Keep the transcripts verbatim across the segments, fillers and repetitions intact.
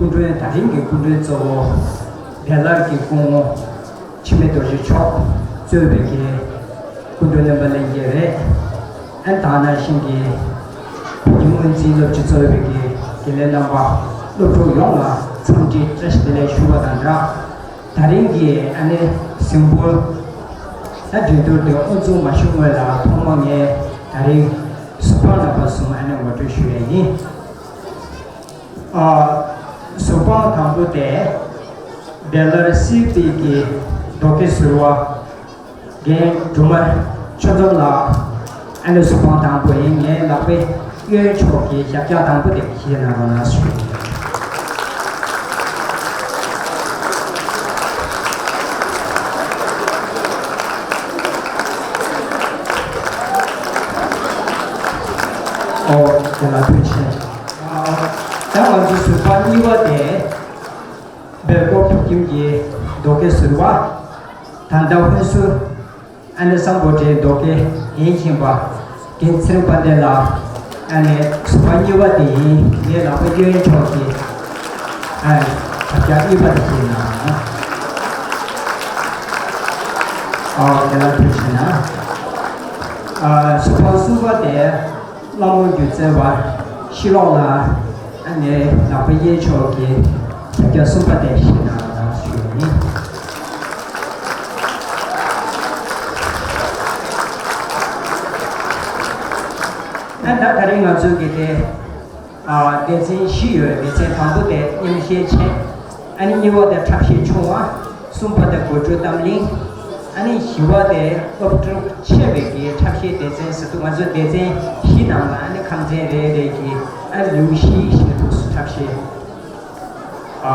སྐུ་མགྲོན། ད་རིང་གི་སྐུ་མགྲོན་གཙོ་བོ་བདེ་སླར་གྱི་སྐུ་ངོ་འཆི་མེད་རྡོ་རྗེ་མཆོག་གཙོས་པའི་གི་སྐུ་མགྲོན་རྣམ་པ་ལྷན་རྒྱས་རེད། ཨ་ནི་ད་ག་ནང་བཞིན་གྱི་བོད་ཀྱི་སྔོན་རྩིས་སློབ་སྤྱི་གཙོས་པའི་གི་དགེ་ལས་རྣམ་པ། སློབ་ཕྲུག་ཡོངས་ལ་འཚམས་འདྲི་བཀྲ་ཤིས་བདེ་ལེགས་ཞུ་བ་དང་སྦྲགས། ད་རིང་གི་ཨ་ནི་གཟིགས་འབུལ་ད་འགྲན་བསྡུར་དེ་དབུ་འཛུགས་མ་ཞུ་སྔོན་ལ་ཐོག་མ་ངས་ད་རིང་གཟུ་དཔང་རྣམ་པ་གསུམ་ཨ་ནི་ངོ་སྤྲོད་ཞུ་ཡས་ཡིན། ཨ། གཟུ་དཔང་དང་པོ་དེ་བདེ་སླར་སྲིད་པའི་གི་རྡོ་སྐས་ཟུར་པ་རྒན་སྒྲོལ་མ་ཆོས་འཛོམས་ལགས། ཨ་ནི་གཟུ་དཔང་དང་པོ་ཡིན། ངའི་ལག་པའི་གཡོན་ཕྱོགས་ཀྱི་ཞབས་བཀྱག་དང་པོ་དེ་བཞེས་གནང་རོགས་གནང་ཞུ། ཨོ། དེ་ལ་ཐུགས་རྗེ་ཆེ། ཨ། ད་ང་ཚོ་ཟུར་པ་གཉིས་པ་དེ་སྦེལ་ཀོབ་བོད་ཁྱིམ་གྱི་རྡོ་སྐས་ཟུར་པ། ད་ལྟ་ཧུན་སུར་ཨ་ནི་སམ་བྷོ་ཊའི་རྡོ་སྐས་ཡིན་བཞིན་པ་རྒན་ཚེ་རིང་དཔལ་ལྡན་ལགས། ཨ་ནི་ཟུར་པ་གཉིས་པ་དེ་ཡིན། ངའི་ལག་པ་གཡོན་ཕྱོགས་ཀྱི་ཨ་ཞབས་བཀྱག་གཉིས་པ་དེ་བཞེས་གནང་། ཨ། དེ་ལ་ཐུགས་རྗེ་གནང་། ཨ། ཟུར་པ་གསུམ་པ་དེ་ལྷ་མོ་སྒྱུ་རྩལ་བ་ཤི་ལོག་ལགས། ཨ་ནི་ལག་པ་གཡས་ཕྱོགས་ཀྱི་ཞབས་བཀྱག་གསུམ་པ་དེ་བཞེས་གནང་རོགས་གནང་ཞུ་ཡ་ཡིན། ཨ། ད་ད་རིང་ང་ཚོའི་གི་དེ། ཨ། སྡེ་ཚན་བཞི་ཡོད། སྡེ་ཚན་དང་པོ་དེ་མཉམ་བཞད་ཆེ། ཨ་ནི་གཉིས་པ་དེ་འཁྲབ་གཞས་ཆུང་བ། གསུམ་པ་དེ་དགོད་བྲོ་གཏམ་གླེང་། ཨ་ནི་བཞི་པ་དེ་སློབ་ཕྲུག་ཆེ་བའི་གི་འཁྲབ་གཞས་སྡེ་ཚན་ཟེར་འདུག་ང་ཚོ་སྡེ་ཚན་བཞི་ནང་ལ་ཨ་ནི་ཁང་ཚན་རེ་རེ་གི་ཨ་ནི་ལེའུ་བཞི་བཞི་འདུག་འཁྲབ་གཞས། ཨ།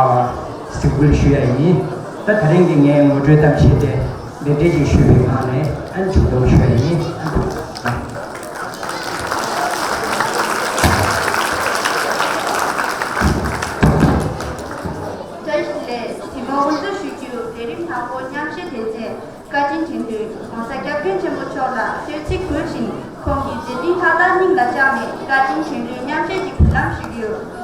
གཟིགས་འབུལ་ཞུ་ཡ་ཡིན། ད་ད་རིང་གི་ངའི་ངོ་སྤྲོད་གཏམ་བཤད་དེ་འདི་འདྲས་ཅིག་ཞུས་པའི་ངང་ནས་ཨ་ནི་མཇུག་སྡོམ་ཞུ་ཡ་ཡིན། ཨ། བཀྲ་ཤིས་བདེ་ལེགས། དེ་མ་འོ་ཚོ་ཞུ་རྒྱུ་ལས་རིམ་དང་པོ་མཉམ་བཞད་སྡེ་ཚན། བཀའ་དྲིན་དྲན་ལུས་༸གོང་ས་༸སྐྱབས་མགོན་ཆེན་པོ་མཆོག་ལ་གསོལ་ཚིགས་འབུལ་བཞིན། ཁོང་གི་མཛད་འཕྲིན་མཐའ་དག་སྙིང་ལ་བཅངས་ནས་བཀའ་དྲིན་དྲན་ལུས་མཉམ་བཞད་ཀྱི་མདུན་ལམ་ཞུ་རྒྱུ།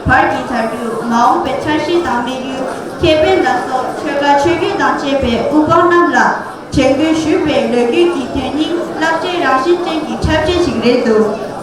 བར་གྱི་དར་རྒྱུ། མ་འོངས་པའི་འཆར་གཞི་དང་དམིགས་ཡུལ། ཁེ་ཕན་ལ་སོགས་ཆོལ་ཁ་ཆོས་བརྒྱུད་དང་བཅས་པའི་དབུ་འཕང་རྣམས་ལ་དྲན་སྐུལ་ཞུས་པའི་ལོ་རྒྱུས་ཀྱི་དོན་སྙིང་རླབས་ཆེན་རང་བཞིན་ཅན་གྱི་འཁྲབ་ཆས་ཤིག་རེད་འདུག།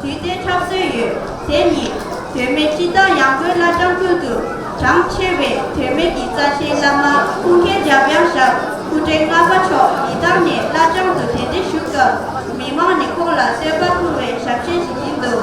དུས་ཚོད་འཁྱོག་སྲོལ་ཡོད། དེ་ནི་དོན་མེད་སྤྱི་བཏང་ཡང་སྒོས་བླ་བྲང་ཁུལ་དུ་གྲངས་ཆེ་བའི་དོན་མེད་ཀྱི་རྩ་ཆེའི་བླ་མ་སྐུ་འཁེལ་རྒྱབ་ཡངས་ཞབས་སྐུ་ཕྲེང་ལྔ་པ་མཆོག་ཡི་དམ་ནས་བླ་བྲང་དུ་གདན་འདྲེན་ཞུ་སྐབས་མི་མང་ནས་ཁོང་ལ་བསྟོད་པ་ཕུལ་བའི་ཞབས་ཕྱི་ཞིག་ཡིན་འདུག་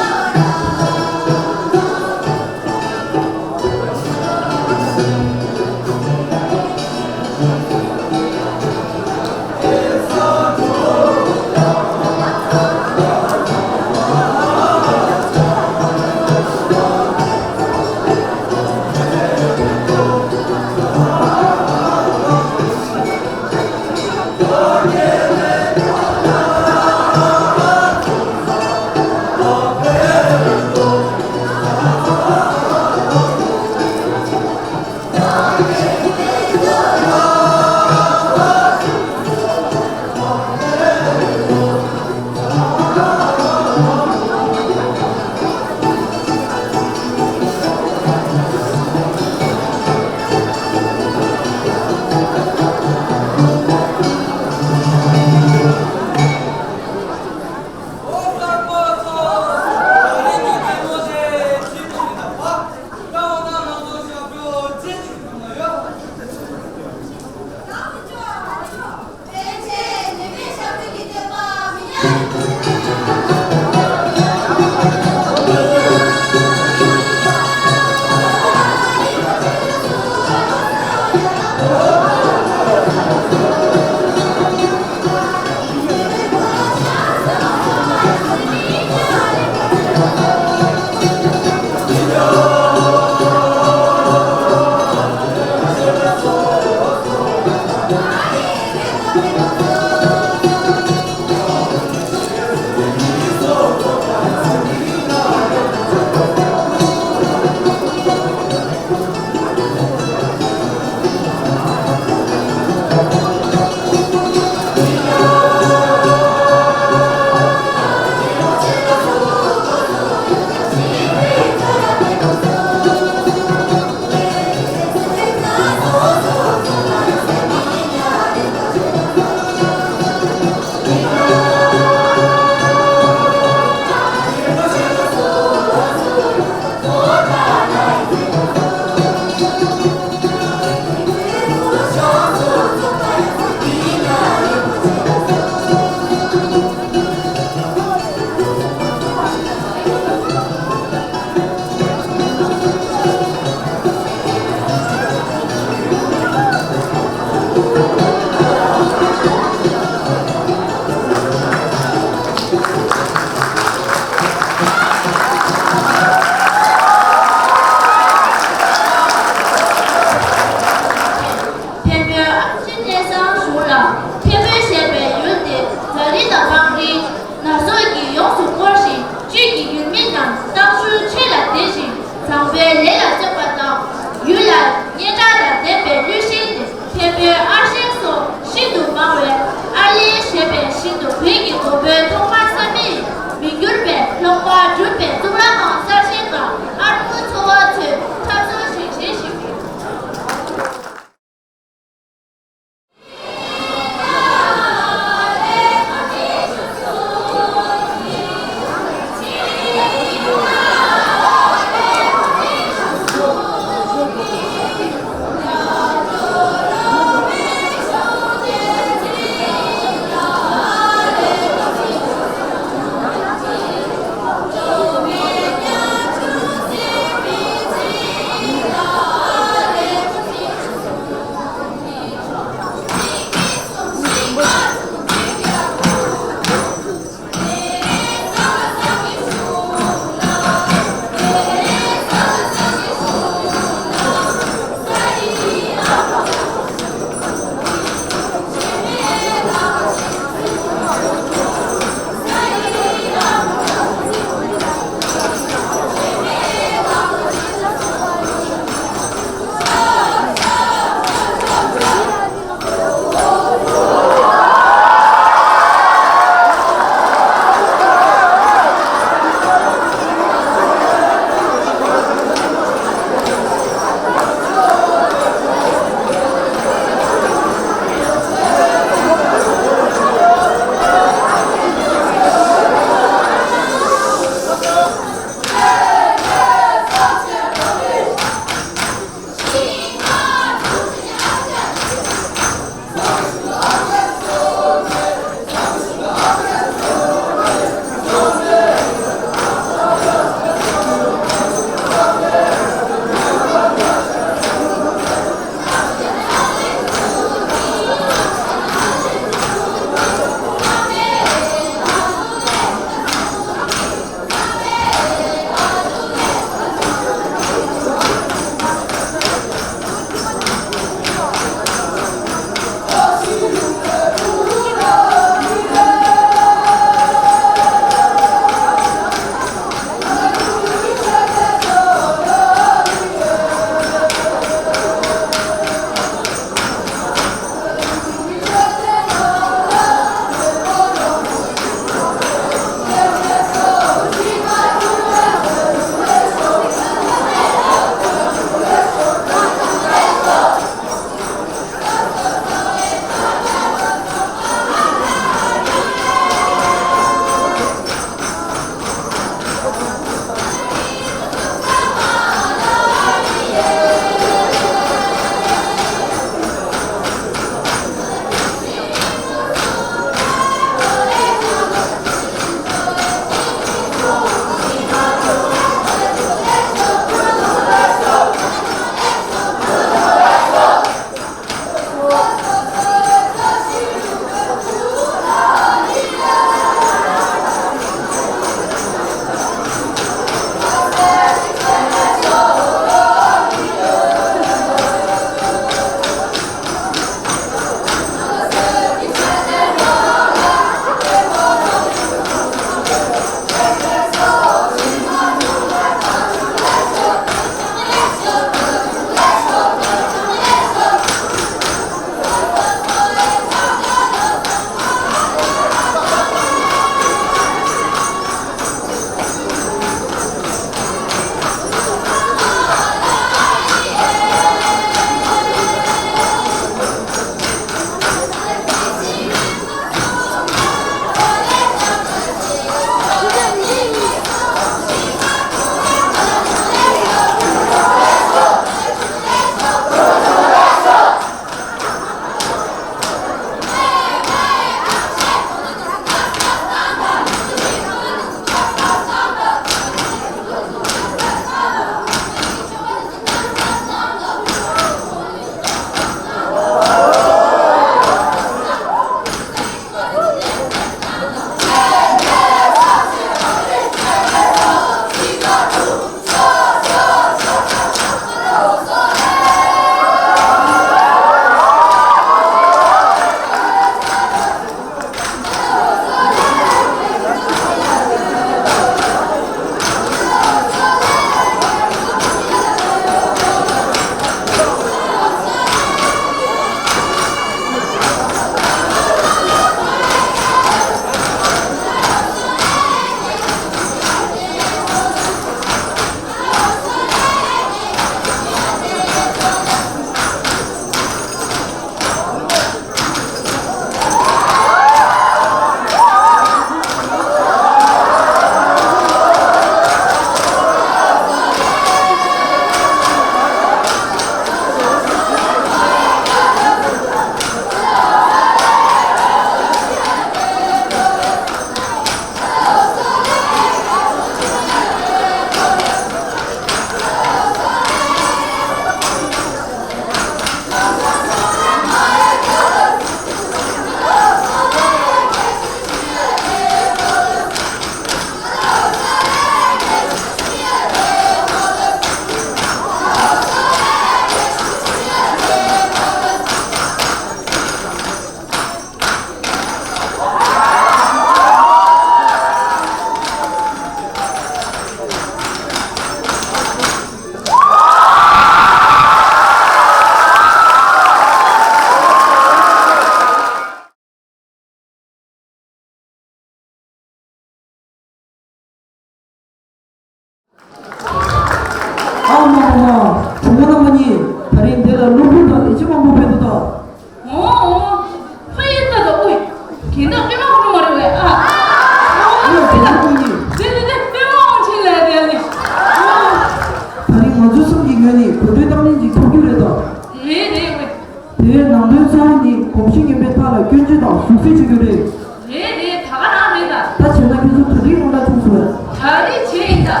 སྐྱོན་བརྗོད་དང་ཞུགས་སེལ་བྱེད་དགོས་རེད། རེད་རེད། ད་ག་རང་རེད་ད། ད་བྱས་ན་ཁྱོད་ཚོ་གྲ་སྒྲིག་ཡོང་འདྲ་བྱུང་སོང་། གྲ་སྒྲིག་བྱས་ཡིན་ད།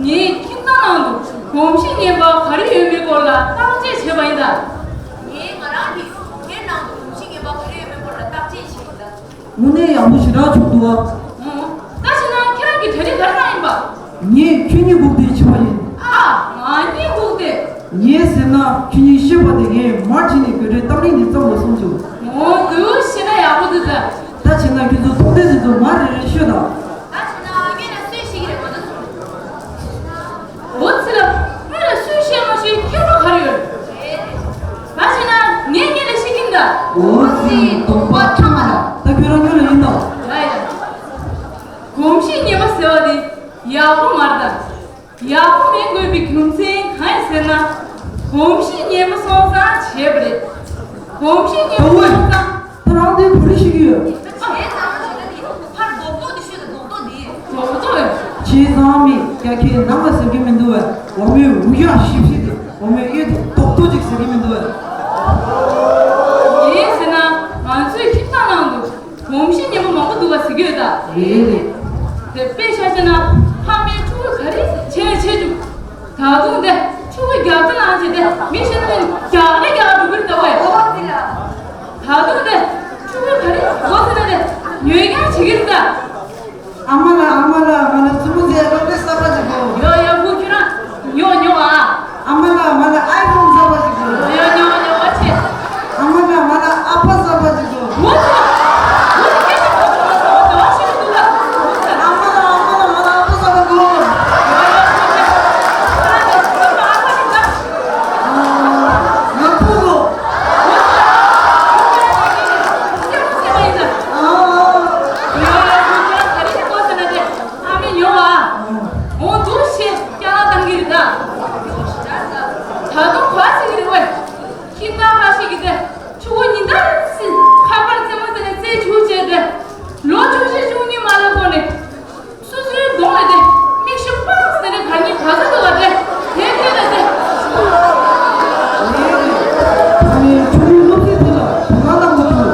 ངའི་ཁྱིམ་ཚང་ནང་དུ་གོམས་གཤིས་ངན་པ་ག་རེ་ཡོད་མེད་སྐོར་ལ་བརྟག་དཔྱད་བྱས་པ་ཡིན་ད། ངས་ང་རང་གི་སྒེར་ནང་དུ་གོམས་གཤིས་ངན་པ་ག་རེ་ཡོད་མེད་སྐོར་ལ་བརྟག་དཔྱད་བྱས་ཡིན་ད། དངོས་གནས་ཡག་པོ་ཞེ་དྲག་བྱུང་འདུག་ཨ། ད་བྱས་ན་ཁྱེད་རང་གིས་གྲ་སྒྲིག་ག་རེ་གནང་ཡིན་པ། ངས་ཁྱོད་གཉིས་སྒུག་སྟེ་ཕྱིན་པ་ཡིན། ཨ། ང་གཉིས་སྒུག་སྟེ། ངས་ཟེར་ན་ཁྱོད་གཉིས་ཤེས་པ་དེ་ངས་མར་ཕྱིན་ནས་གོ་སྒྲིག་གཏམ་གླེང་འདི་བརྩམས་དགོས་བསམ་བྱུང་། འོ་འདུག་ཤེས་ན་ཡག་པོ་འདུག་ད། ད་བྱས་ན་ཁྱོད་ཚོ་ཐུགས་འདོད་ཚོ་མར་རེ་རེ་ཤོད་དང་། ད་བྱས་ན་ངས་ལ་སུས་ཤེས་ཀྱི་རེད་མ་གཏོགས་སུ། འོ་ཙི་ལ། ང་ལ་སུས་བཤད་མ་ཤེས་ཁྱད་པར་ག་རེ་ཡོད། ད་བྱས་ན་ངས་ངེད་ལ་བཤད་ཀྱིན་གདའ། འོ་ཙི་གདོང་པ་ཁྲ་མ་ལ། ད་ཁྱོད་རང་ཁྱོད་ལ་ཡིན་དང་། ཡ་ཡ། གོམས་གཤིས་ངན་པ་ཟེར་བ་དེ་ཡག་པོ་མ་རེད་ད། ཡག་པོ་མེད་དགོས་པའི་རྒྱུ་མཚན་གང་ཡིན་ཟེར་ན། གོམས་གཤིས་ངན་པ་སོང་ཙང་བྱས་པ་རེད། གོམས་གཤིས་ངན་པ་སོང་ཙང་། ད་རང་དེ་ག་རེ་བཤད་ཀྱི་ཡོད། ཨ། བྱས་ཙང་མི་རྒྱ་ཁྱེད་ནང་ལ་ཟེར་གྱི་མི་འདུག་བས། འོ་མའི་འུ་ཡག་ཞིབ་ཞིབ་དེ་འོ་མའི་གཡོ་དེ་རྡོག་རྡོག་ཅིག་ཟེར་གྱི་མི་འདུག་བས། ཡིན་ཟེར་ན་ང་ཚོའི་ཁྱིམ་ཚང་ནང་དུ་གོམས་གཤིས་ངན་པ་མང་པོ་འདུག་བ་ཟེར་གྱི་ཡོད་ད། རེད་རེད། དེ་དཔེ་ཆ་བཞག་ན་ཕ་མའི་ཕྲུ་གུ་ག་རེ་བྱས་བྱས་བཅུག་ད་དུང་དེ་ཕྲུ་གུ་རྒྱག་རྩ་ལངས་བྱས་དེ་མི་ཤེས་ན་རྒྱག་ནས་རྒྱག་འགྲོ་གི་རེད་ད་བས། ད་དུང་དེ་ཕྲུ་གུ་ག་རེ་དགོས་ཟེར་ན་དེ་ཉོས་རྐྱང་བྱེད་ཀྱི་རེད་ད། ཨ་མ་ལགས། ཨ་མ་ལགས། ང་ལ་བཙུན་མོ་ཟེར་སློབ་གྲྭ་གསར་པ་ཅིག་དགོས། ཡོ་ཡོ། བུ་ཁྱོད་རང་ཉོ་ཉོ་ཨ། ཨ་མ་ལགས། ང་ལ་ཨའི་ཕོན་གསར་པ་ཅིག་དགོས། ཡོ་ཡོ། ཉོ་ཉོ་བ་ཆེ། ཨ་མ་ལགས། ང་ལ་ཨ་ཕ་གསར་པ་ཅིག་དགོས། བུ་ཁྱོད་བུ་ཁྱོད་ཁྱེད་ཀྱི་བུ་ཁྱོད་ལ་བུ་ཁྱོད། ཨ་མ་ལགས། ཨ་མ་ལགས། ང་ལ་ཨ་ཕ་གསར་པ་དགོས། ང་ཕོ་དགོས། ཨ། ཨ་མས་ཉོ་བ། འོ་འདུག་ཤེས་སྐྱག་ལ་བཏང་གི་རེད་ད། ད་དུང་ག་ཟེར་གི་རེད་བས། ཁྱིམ་ཚང་ཁ་ཤས་ཀྱིས་དེ་ཕྲུ་གུ་ཉིན་ལྟར་ཁ་པར་རྩེད་མོ་རྩེ་ནས་རྩེད་བཅུག་བྱས་ཏེ། ལོ་བཅུ་བཞི་བཅུ་གཉིས་མ་ལ་འགོར་ནས་སོ་སོའི་གདོང་ལ་དེ་མིག་ཤེལ་སྤགས་ཟེར་ནས་ག་ཉིན་ག་ས་འདུག་བ་དེ་དེ་དེ་ལ་དེ། ཨ་ནི་ཕྲུ་གུའི་སློབ་ཚན་དེ་ལ་དོ་སྣང་གནང་དགོས་འདུག་ད་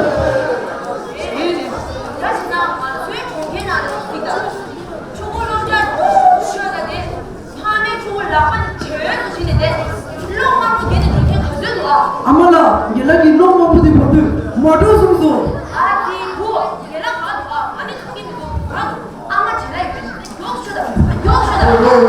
ཕྱིན་ན་ང་ཚོའི་གྲོང་ཁྱེར་ནང་ལ་གཟིགས་དང་། ཕྲུ་གུ་སློབ་གྲྭ་ཤོག་ད་དེ། ཕ་མའི་ཕྲུ་གུ་ལག་པ་དེ་གྱོན་དུ་བྱིན་ནས་དེ། གློག་དམར་པོ་དེ་ནས་འགྲོ་མཁན་ག་ཚོད་འདུག་ཨ། ཨ་མ་ལགས། རྒན་ལགས་ཀྱིས་གློག་དམར་པོ་དེ་བར་དུ་མ་འགྲོ་གསུངས་སོང་། ཨ་ཙི་བུ། རྒན་ལགས་ག་འདུག་ཨ། ང་ནི་མཐོང་གི་མི་འདུག་ང་འདུག་ཨ་མ་བྲེལ་ལ་ཡོད་པས་མགྱོགས་ཤོད་དང་། མགྱོགས་ཤོད་དང་།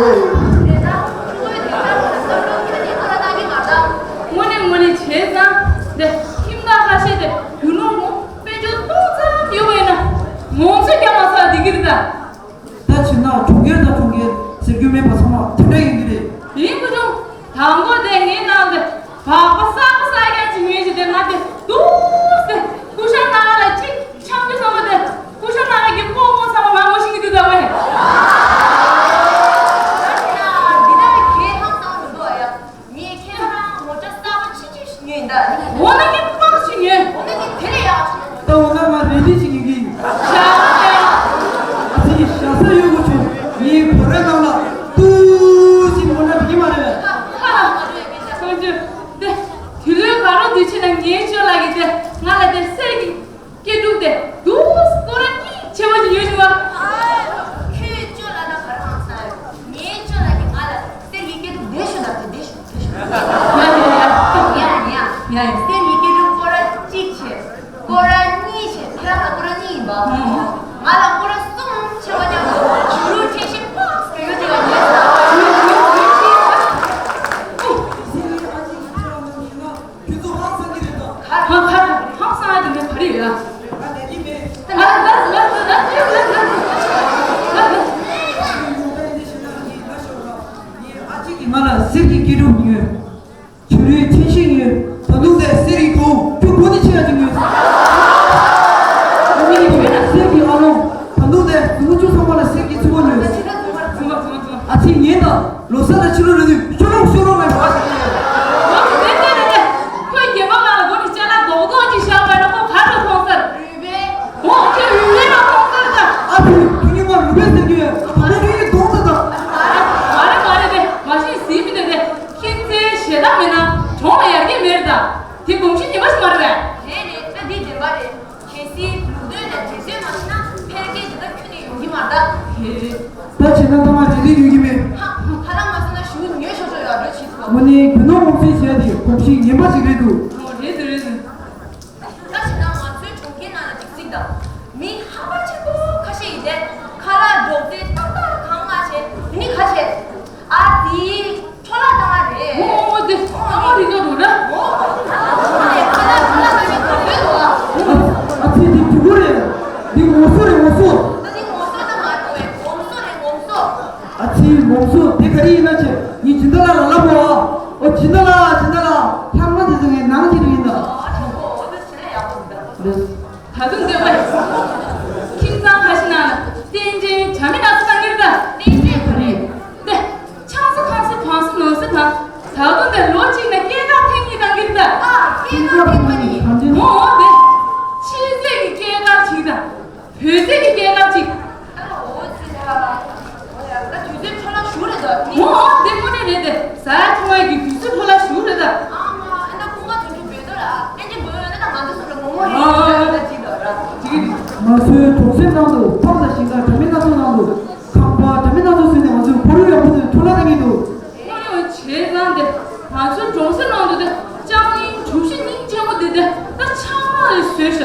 རེད་ད། ཕྲུ་གུའི་དུས་ཚོད་ལ་བསམ་བློ་ཁྱོད་ཀྱིས་ཁོ་ལ་བཏང་གི་མ་རེད་ད། དངོས་གནས་དངོས་གནས་བྱས་ཙང་དེ་ཁྱིམ་བདག་ཁ་ཤས་དེ་རྒྱུ་ནོར་མོ་དཔལ་འབྱོར་སྟོང་ཙམ་ཡོད་པ་ཡིན་ན་ངོམ་སོ་རྒྱག་མ་ཚར་བསྡད་ཀྱི་རེད་ད། ད་བྱས་ན་གྲོང་ཁྱེར་དང་གྲོང་ཁྱེར་ཟེར་རྒྱུ་མེད་པ་ཚང་མ་དེ་འདྲ་ཡིན་གྱི་རེད། ཡིན་ཁུ་ཆུང་། དང་པོ་དེ་ངའི་ནང་དུ་བག་པ་བསགས་པ་བསགས་ཀྱང་ཅིག་ཉོས་ཤིག་དེ་ང་དེ་འདུག་སེ་ཀུ་ཤ་ནང་ལ་ཅིག་འཆང་རྒྱུ་བསམ་པ་དེ་ཀུ་ཤ་ནང་གི་ཀོང་མོ་ཚང་མ་ང་ངོ་ཤེས་ཀྱི་འདུག་ད་བས། འདི་ལྟར་གས་ཧང་སང་མི་འདུག་ཨ་ཡ། ངས་ཁྱེད་རང་ངོ་སྤྲོད་གསར་པ་ཆི་ཆི་ཞིག་ཉོས་ཡིན་ད། འོ་ན་ངས་པགས་ཤིག་ཉོས། འོ་ན་ངས་དེ་ལས་ཡག་ཅིག་ད་འོ་ན་ང་རེ་ལྡེ་ཞིག་ཉོ་གི་ཡིན། ཞག་ཨ་ཙི་ཞག་ས་ཡོད་དགོས་བྱུང་། ངས་གོ་ར་ནང་ལ་ཏུའུ་ཞིག་འོ་ན་འགྲིག་གི་མ་རེད། ཧ་ཧ། ཁོང་ཚོས་དེ་དུས་ལོའི་ག་རོ་དུས་ཆེན་ལ་ངའི་ཅོ་ལགས་ཀྱིས་དེ་ང་ལ་དེ་གསེར་གྱི་སྐྱེ་དྲུག་དེ་དུས་སྐོར་ར་གཉིས་ཆེ་བ་ཞིག་ཡོད་བྱུང་བ། ཨ། ཁྱོད་ཅོ་ལགས་ན་ག་རེ་ཧང་སང་ཡོད། ངའི་ཅོ་ལགས་ཀྱིས་ང་ལ་གསེར་གྱི་སྐྱེ་དྲུག་དེ་ཤོད་དང་དེ་དེ་ཤོད་དེ་ཤོད། ཡ་ཡ་ཡ་ཡ་ཡ་ཡ་ཡ། གསེར་གྱི་སྐྱེ་དྲུག་སྐོར་ར་གཅིག་བྱས། སྐོར་ར་གཉིས་བྱས། ཁྱེད་རང་ལ་སྐོར་ར་གཉིས་ཡིན་པ། ང་ལ་སྐོར་ར་གསུམ་བྱས་པ་ཀྱང་ཞུ་རུ་ཁྲེང་ཤིང་པགས་ག་ཡོད་དེ་བ་ཉེས་ས། ཁྱོད་ཚོ་ཧང་སང་གི་རེད་དམ། ཧང་ཧང་ཧང་སང་གི་མེད་ག་རེ་ཡོད་ཨ། ང་ལས་ཀྱི་མེད། ད་ད་ད་ད་ད་ད་ད་ད། ངས་ཨ་ཅེ་གིས་ང་ལ་གསེར་གྱི་སྐྱེ་དྲུག་ཉོས། བྱུ་རུའི་ཁྲེང་ཤིང་ཉོས། ད་དུང་དེ་གསེར་གྱི་གོང་ཁྱོད་སྒོ་ནས་ཕྱེ་ཡ་ཅིག་ཉོས། ཨ་ནི་གསེར་གྱི་ཨ་ལོང་། ད་དུང་དེ་ཟུང་ཆུ་ཚང་མ་ལ་གསེར་གྱི་ཚུགས་པ་ཉོས། ཨ་ཅེ་ངས་ད། ལོ་གསར་དང་ཕྱི་ལོ་རེ་དུས་ཤོ་ལོག་ཤོ་ལོག་ལ་བ་ཞིག་ཡོད། ཁོས་རྒྱལ་པོ་ང་ལ་སྒོ་ནས་ཅ་ལག་རྡོག་རྡོག་ཅིག་བཞག་པ་ན་ཁོ་ག་རུ་མཐོང་སར། རུས་སྦལ། འོ་ཁྱོད་རུས་སྦལ་ལ་མཐོང་སར་ད། ཨ་ཕི། ཁྱོད་ཉི་མ་རུས་སྦལ་ཟེར་གྱི་ཡོད། ད་ཁྱོད་ཀྱིས་གདོང་ད་ད། མ་རེད་མ་རེད་དེ་མ་གཞི་ཟིན་མི་འདུག་དེ། ཁྱིམ་མཚེས་ཞེ་དྲག་མེད་ན་གྲོང་ལ་ཡར་རྒྱས་མེད་རེད་ད། དེ་གོམས་གཤིས་ཉེས་པ་ཞིག་མ་རེད་པས། རེད་རེད། ད་འདི་བདེན་པ་རེད། ད་བྱས་ན་ཐ་མ་རེ་རེ་ཡོད་ཀྱི་མེད། ཧ་ཧ་ལམ་མ་སོང་ན་ཞུ་ཉོས་ཤོག་ཤོག་ཡོད་རེད་ཆེད་དུ། དངོས་གནས་རྒྱུ་ནོར་ངོམ་སེམས་བྱས་ཏེ་གོམས་གཤིས་ངན་པ་ཞིག་རེད་འདུག་ཨོ་རེད་འདུག་རེད་འདུག་ད་བྱས་ན་ང་ཚོའི་གྲོང་ཁྱེར་ནང་ལ་ཅིག་གཟིགས་དང་། མི་ཧམ་པ་ཆེན་པོ་ཁ་ཤས་ཡིན་ཏེ། ཁ་ལག་སྒྲོག་ཙེ་ཏག་ཏག་གང་མ་བྱས་མི་ཁ་ཤས། ཨ་ཙི། འཕྲོ་བརླག་བཏང་བ་རེད། ཨོ་ཨོ་དེ་ཨ་མ་རི་ཀ་རུ་ར། ཨོ་ཨོ་ཨ་ཙི་དེ་གྲུ་གུ་རེད། འདི་ངོ་སོ་རེད་ངོ་སོ། ད་འདི་ངོ་སོ་ད་མ་རེད་ངོ་སོ་རེད་ངོ་སོ། ཨ་ཙི་ངོ་སོ་དེ་ག་རེ་ཡིན་ན་ཆེ་ངས་སྦྱིན་བདག་ལགས་ལ་ལབ་དགོས་ཨ། ཨོ་སྦྱིན་བདག་ལགས་སྦྱིན་བདག་ལགས་ལྷག་མ་དེ་ཚོ་ངས་ནང་ཁྱེར་ཡིན་ད། ཨོ་ཨོ་ཨོ་དེ་བྱེད་ན་ཡག་པོ་འདུག་ད། ད་དུང་འདོད་པ་ཡིན། ཁྱིམ་ཚང་ཁ་ཤས་ནང་ལ་རྟེན་འབྲེལ་བྱ་མི་སྣ་ཚོ་གང་གིར་ད། རྟེན་འབྲེལ་ག་རེ། ཏེ། ཆང་ས་ཁང་ས་བང་ས་ནང་ས་དང་། ད་དུང་ཏེ་ལོ་གཅིག་ནས་སྐྱེས་སྐར་ཐེངས་གཉིས་གང་གིར་ད། ཨ་སྐྱེས་སྐར་ཐེངས་གཉིས། ཨོ་ཨོ་ཏེ། ཕྱི་ཚེས་ཀྱི་སྐྱེས་སྐར་གཅིག་དང་། བོད་ཚེས་ཀྱི་སྐྱེས་སྐར་གཅིག་ཨོ་ཨོ་ཏེ་ཁོ་ན་རེད་ཏེ། ཟ་ཡ་ཐུང་བ་གི་དུས་ཚོད་འཕྲོ་བརླག་ཞུ་རེད་ད། ཨ་མ་ཨ་ན་ཁོང་ང་དུས་ཚོད་བོད་དོ་ལ་ཨ་ནི་བོད་ཡོད་ན་ད་ང་ཚོ་ཚོ་ལ་ངོ་མ་རེད་ད་ཅི་ད་ར། ང་ཚོའི་གྲོང་གསེབ་ནང་དུ་ཕག་དང་ཞིང་ཁ་འདྲ་མིན་སྣ་ཚོགས་ནང་དུ་ཁང་པ་འདྲ་མིན་སྣ་ཚོགས་བཟོས་ནས་ང་ཚོའི་ཁོར་ཡུག་ཡག་པོ་དེ་འཕྲོ་བརླག་གཏོང་གི་འདུག་ཁོར་ཡུག་བྱས་ཙང་དེ་ང་ཚོའི་གྲོང་གསེབ་ནང་དུ་དེ་ལྕང་གླིང་གྲུ་བཞི་སྙིང་རྗེ་མོ་དེ་དེ་ད་ཆང་མ་ལས་བཟོས་ཤག་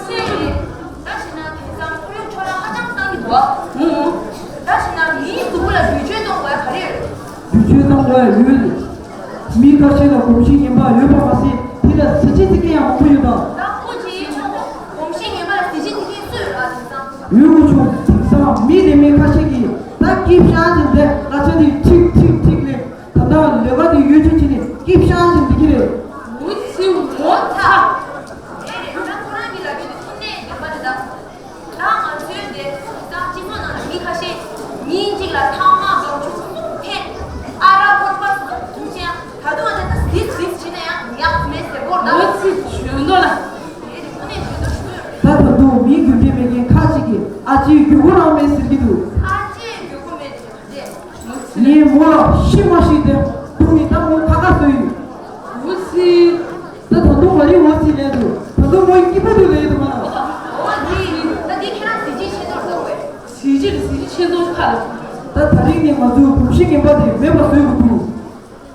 སེམས་རེད། ད་བྱས་ན་དེང་སང་ཁོར་ཡུག་འཕྲོ་བརླག་ཧ་ཅང་བཏང་གི་འདུག་ཨ། ཧུང་ཧུང་། ད་བྱས་ན་མིའི་གཟུགས་པོ་ལ་འགུལ་སྐྱོད་གཏོང་དགོས་ཡ་ག་རེ་རེད། འགུལ་སྐྱོད་གཏོང་དགོས་ཡ་ཡོད། མི་ཁ་ཤས་ལ་གོམས་གཤིས་ངན་པ་ཡོད་པ་མ་ཟད་དེ་ལ་གཟི་བརྗིད་ཟེར་མཁན་ཡང་མང་པོ་ཡོད་ད། ད་ཁོ་ཅི་ཡིན་ཆོག་གོ་གོམས་གཤིས་ངན་པ་ལ་གཟི་བརྗིད་ཟེར་མཁན་སུ་ཡོད་ར་དེང་སང་། ཡོད་དགོས་བྱུང་དེང་སང་མི་ལས་མེད་ཁ་ཤས་ཀྱིས་ད་སྐྱིད་ཤང་ཟེར་འདས་ང་ཚོ་འདི་ཁྲིག་ཁྲིག་ཁྲིག་ལས། ད་ལྟ་ལས་ཀ་དེ་ཡོད་ཚུལ་བྱས་ནས་སྐྱིད་ཤང་ཞིག་འདི་གི་རེད། འུ་ཚི་འོ་ཚ། རེད་རེད། ད་ཁོ་རང་གི་ལབ་རྒྱུ་དེ་ཐུགས་གནད་ཡིན་པ་རེད་ད། ད་ང་ཚོའི་འདི་ད་སྤྱི་ཚོགས་ནང་ལ་མི་ཁ་ཤས་ཉིན་གཅིག་ལ་ཐང་མ་སྒམ་ཆུང་གསུམ་འཐེན། ཨ་རག་ཕོར་པ་གསུམ་འཐུང་བྱས་ད་དུང་ཨ་ད་ད་ཟིག་ཟིག་བྱས་ན་ཡང་ཡག་མེད་ཟེར་གོ་ད། འུ་ཚི་ཞོན་དོ་ལ། རེད་རེད། ཐུགས་གནད་ཡོད་དོ་ཞུ། ད་ད་དུང་མི་རྒྱུ་འབྲས་མེད་མཁན་ཁ་ཅིག་གིས་ཨ་ཅེའི་རྒྱུ་གུ་རང་མེད་ཟེར་གྱི་འདུག་ཨ་ཅེའི་རྒྱུ་གུ་མེད་དེ། ངའི་མོ་ལ་ཤི་མ་ཤི་དེ་དུང་ནི་ད་མོ་ཁ་ཁ་བཟོས་ཡོད། འུ་ཚི། ད་ད་དུང་མ་རི་འུ་ཚི་ལས་འདུག་ད་དུང་མོ་ཡི་སྐྱིད་པོ་འདུག་ལས་འདུག་མ་ལ། འོ་དེ་ད་དེ་ཁྱེད་རང་གཟི་བརྗིད་ཆེ་མདོག་བཟོ་དགོས། གཟི་བརྗིད་གཟི་བརྗིད་ཆེ་མདོག་ཁ་ལ། ད་ད་རིང་ནས་ང་ཚོའི་གོམས་གཤིས་ངན་པ་དེ་མེད་པ་བཟོ་དགོས་འདུག་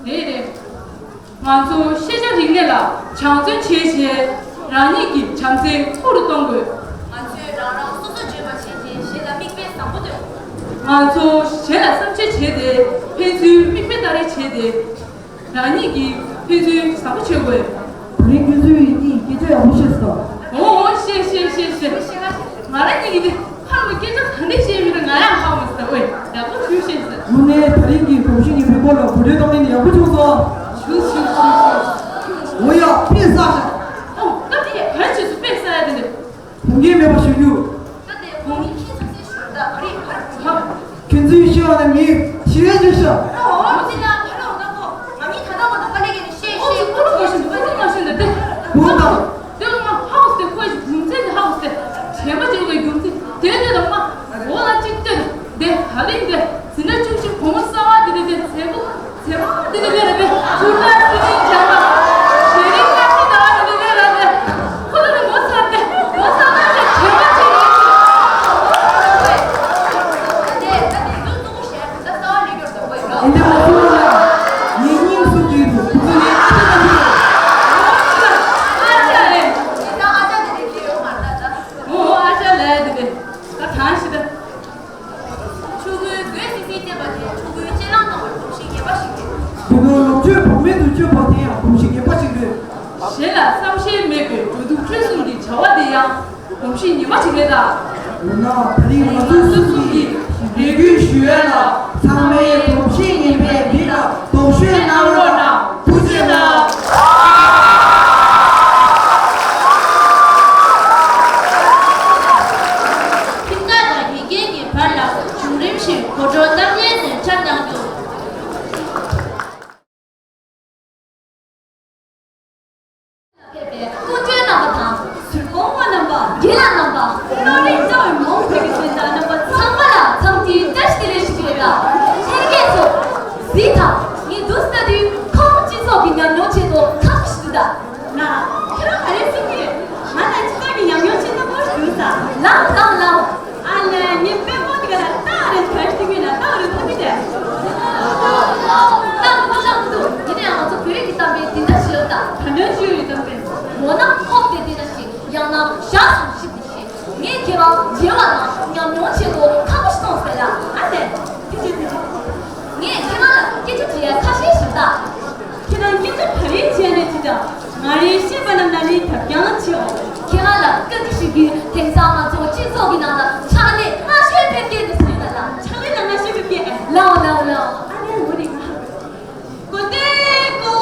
རེད་རེད། ང་ཚོ་ཤེས་བྱ་རིག་གནས་ལ་སྦྱང་བརྩོན་བྱས་བྱས་རང་ཉིད་ཀྱི་བྱམས་བརྩེ་མཐོ་རུ་གཏོང་དགོས། ང་ཚོས་རང་རང་སོ་སོ་བརྗོད་པ་བྱས་བྱས་གཞན་ལ་མིག་དཔེ་བཟང་པོ་སྟོན་དགོས། ང་ཚོ་གཞན་ལ་བསམ་ཤེས་བྱས་ཏེ་ཕན་ཚུན་མིག་དཔེ་ལྟ་རེས་བྱས་ཏེ་རང་ཉིད་ཀྱི་ཕན་ཚུན་བཟང་པོ་བྱེད་དགོས། ད་རིང་ཁྱོད་ཚོས་གཉིས་སྐད་ཆ་ཡག་པོ་བཤད་སོང་། འོ་འོ་བཤད་བཤད་བཤད་བཤད། ང་རང་གཉིས་ཀྱིས་དེ་ཕར་མ་སྐད་ཆ་ག་འདྲས་བཤད་མིན་ད་ང་ཡང་ཧ་གོ་མི་སྲིད་ད། ཨོའི་ཡག་པོ་ཞུ་བཤད་ཟེར། དངོས་གནས་ད་རིང་གི་གོམས་གཤིས་ངན་པའི་སྐོར་ལ་གོ་སྒྲིག་གཏོང་མཁན་ནི་ཡག་པོ་བྱུང་སོང་། ཞུ་ཞུ་ཞུ་ཞུ། འོ་ཡ་དཔེ་བསགས་ཤག་ཨོ་སྐབས་དེ་ག་རེ་བྱས་སོང་དཔེ་བསགས་ཡ་དེ་འདྲ། བུང་གལ་མེད་པ་ཞུ་རྒྱུ། ད་དེ་གོང་མི་ཁྱེད་ཚོ་སེ་ཞུ་ད་ག་རེ་ག་རེ་གོང་མ། ཁྱོད་ཚོའི་ཤེས་པ་ནི་ངས་ཞི་བའི་བརྗོད་ཤག་ཨོ་ཨོ་ཙི་ལ་ཕ་ལོ་ན་ཁོ་ང་མི་ད་ལྟ་བ་ད་ཀ་ལེ་གེ་ནི་ཤེས་ཨོ་ཤེས་ཙི་ཀུ་རུ་མ་ཤེས་འདུག་ཀུ་རུ་མ་ཤེས་འདུག་དེ། བུ་དང་། དེ་ལ་མ་ཧ་གོ་སྟེ་ཁོ་ཡི་རྒྱུ་མཚན་དེ་ཧ་གོ་སྟེ། བྱས་མ་བྱས་པའི་རྒྱུ་མཚན་དེ་དེ་ལ་མ། འོ་ལ་གཅིག་ལྟོས། དེ་ག་ལེ་འདི་ཟིན་ན་བཅུ་གཅིག་བུ་མོ་གསར་བ་དེ་དེ་དེ་ཚེ་བུ། ཚེ་བུ་དེ་དེ་དེ་རེད་དེ། ཚུར་ལ་ཚུར་ལ་བྱས་པ། ཞེ་རིང་ལ་ཚེ་ད་དེ་དེ་རེད་དེ། ཁོ་ད་ནི་ངོ་ཚ་དེ་ངོ་ཚ་ན་དེ་བྱས་མ་བྱས་ཡིན། ཨིན་དེ་མ་ཐུག་ལ། ངའི་སྙིང་སུ་གིས་འདུག་ཁོ་ཚོ་ངའི་ཨ་ཅག་ད་དེ་རེད། ཨ་ཅག་རེད། ཨ་ཅག་ལས་དེ་རེད། ཨོ་ཨ་ཅག་ལས་དེ་རེད། ད་གང་ཞིག་ད། ཕྲུ་གུའི་མགོའི་སིལ་སིལ་བསྟན་པ་དེ་ཕྲུ་གུའི་སྤྱན་ལམ་གཏོང་བའི་གོམས་གཤིས་ངན་པ་ཞིག་རེད། ཕྲུ་གུའི་ལོངས་སྤྱོད་བག་མེད་དུ་སྤྱོད་པ་དེ་ཡང་གོམས་གཤིས་ངན་པ་ཞིག་རེད། གཞན་ལ་བསམ་ཤེས་མེད་པའི་འགྲོ་འདུག་སྤྱོད་གསུམ་གྱི་བྱ་བ་དེ་ཡང་གོམས་གཤིས་ངན་པ་ཞིག་རེད་ད། འོ་ན་ད་རིང་ང་ཚོ་གསུམ་གྱིས་རེ་སྐུལ་ཞུ་ཡ་ལ་ཚང་མས་གོམས་གཤིས་ངན་པའི་མི་ལ་ལྡོག་ཤོས་གནང་རོགས་གནང་། ཐུགས་རྗེ་གནང་། ཁྱིམ་བདག་དང་ཡུལ་སྐལ་གྱི་བར་ལ་བྱུང་རིམ་བཞིན་གོ་སྒྲོག་གཏམ་སྙན་ནས་འཁྲབ་གནང་རྒྱུ། ཕེབས་པའི་སྐུ་མགྲོན་རྣམ་པ་དང་ཟུར་དཔོན་པོ་རྣམ་པ། དགེ་ལགས་རྣམ་པ། བློ་རིག་རྩ་བའི་མང་ཚོགས་ཀྱི་དོན་དག་རྣམ་པ་ཚང་མ་ལ་འཚམས་འདྲིའི་བཀྲ་ཤིས་བདེ་ལེགས་ཞུ་གི་ཡོད་ལ། ལྷན་རྒྱས་ཚོ། གཟིགས་དང་། ངས་འདུག་ལྟ་དུས་ཁོང་སྤྱི་ཚོགས་ཀྱི་ཉམས་མྱོང་ཆེད་དུ་ཁག་ཞིག་འདུག་ད། ང་། ཁྱོད་རང་ག་རེ་གསུང་གི་ཡོད། ང་ལ་སྤྱི་ཚོགས་ཀྱི་ཉམས་མྱོང་ཆེད་དུ་ཁོ་ཞིག་འདུག་ས། ལའོ་ལའོ་ལའོ། ཨ་ལས་ངས་དཔོན་པོ། ཞག་གསུམ་ཞིག་ཏུ་བཞེས། ངས་ཁྱེད་རང་མཇལ་བ་དང་ཉམས་མྱོང་ཆེད་དུ་ཁག་པོ་ཞིག་གཏོང་ཟེར་ལ། ཨ་ལས། ཐུགས་རྗེ་ཐུགས་རྗེ། ངས་ཁྱེད་རང་ལ་སྐད་ཆ་དྲི་ཡ་ཁ་ཤས་ཤིག་ད། ཁྱེད་རང་སྐད་ཆ་ག་རེ་བྱས་ནས་དྲིས་དང་། ང་རེ་ཤེས་པ་རྣམས་ལ་ནི་དག་ཀྱང་ཆེའོ། ཁྱེད་རང་ལ་བཀའ་འདྲི་ཞུ་རྒྱུ། དེང་སང་ང་ཚོ་སྤྱི་ཚོགས་ཀྱི་ནང་ལ་ཕྱག་ལས་སྔ་ཤོས་ཕེབས་མཁན་དེ་སུ་ཡིན་ན་ལ། ཕྱག་ལས་ལ་སྔ་ཤོས་ཕེབས་མཁན། ཨེ། ལའོ་ལའོ་ལའོ། ཨ་ནེ་འོ་རེད། ང་ཧ་གོ། གོ་ཏེ་གོ།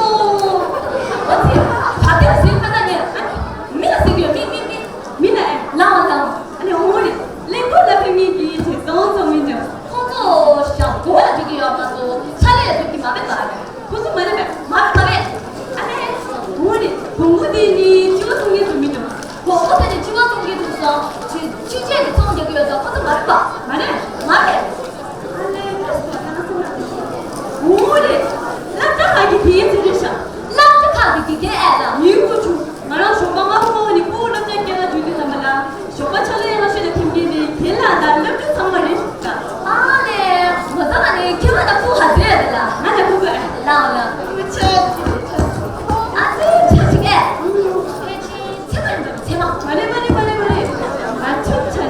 འོ་ཙི། ད་དེ་ཟིན་ཁ་ན་ནི། ཨ་ནི་མི་ལ་ཟེར་གྱི་ཡོད། མི་མི་མི། མི་ལ། ཨེ། ལའོ་ལའོ། ཨ་ནེ་འོ་རེད། གླིང་སྐོར་ལ་ཕེབས་མཁན་གྱི་བྱེད་སོང་ཚོ་མི་འདྲ། ཁོང་ཚོ་ཞབས་སྒོ་ལ་ཕེབས་ཀྱི་ཡོད་མ་གཏོགས་ཕྱག་ལས་ལ་ཕེབས་ཀྱི་མ་རེད་པ། ཁོ་ཚོ་མ་རེད་པས། མ་རེད་མ་རེད། ཨ་ནེ། འོ་རེད། བོང་བུ་དེ་ནི་སྤྱི་བ་ཚོང་མཁན་ཚོ་མི་འདུག་གོ་གོ་དེ་ནི་སྤྱི་བ་ཚོང་མཁན་ཚོ་སོང་། ཆུ་ཆུ་ཆེན་གྱི་ཚོང་རྒྱག་གི་ཡོད་ཙང་ཁོ་ཚོ་མ་རེད་པ། མ་རེད་མ་རེད། ཨ་ནེ་ཁ་སོ་ཁ་ན་སོང་ན། འོ་རེད། སློབ་གྲྭ་ཁག་གི་དགེ་རྒན་ཚོ་རེད་ཤག་སློབ་གྲྭ་ཁག་གི་དགེ་རྒན། ཨེ་ལ། ཡུལ་སྐོར་བྱུང་། ང་རང་ཞོགས་པ་སྔ་པོ་ནས་སྤོ་བོ་སློབ་གྲྭ་སྐྱེལ་ལ་འགྲོ་དུས་ཙམ་པ་ལ། ཞོགས་པ་ཕྱག་ལས་ཡག་ཤོས་ལ་ཐིམ་གྱི་ནི་དེ་ལ་ད་སློབ་ཕྲུག་ཚང་མ་རེད་ཤག་ཨ་ལས། ངོ་ཚ་ན་ནི་ཁྱེད་མ་ད་ཁུ་ཧ་ཟེར་རེད་ལ། ང་ལ་ཁུ་ཁུ། ལའོ་ལའོ། ཁུ་ཆ་ཅི་ཆ། ཨ་ཙི་ཆ་ཅི་གེ། ཨུ། ཕལ་ཆེར་ཚེ་མ་རེད་འགྲོ། ཚེ་མ། མ་རེད་མ་རེད་མ་རེད་མ་རེད། ང་ཆུང་ཆ་ཅི།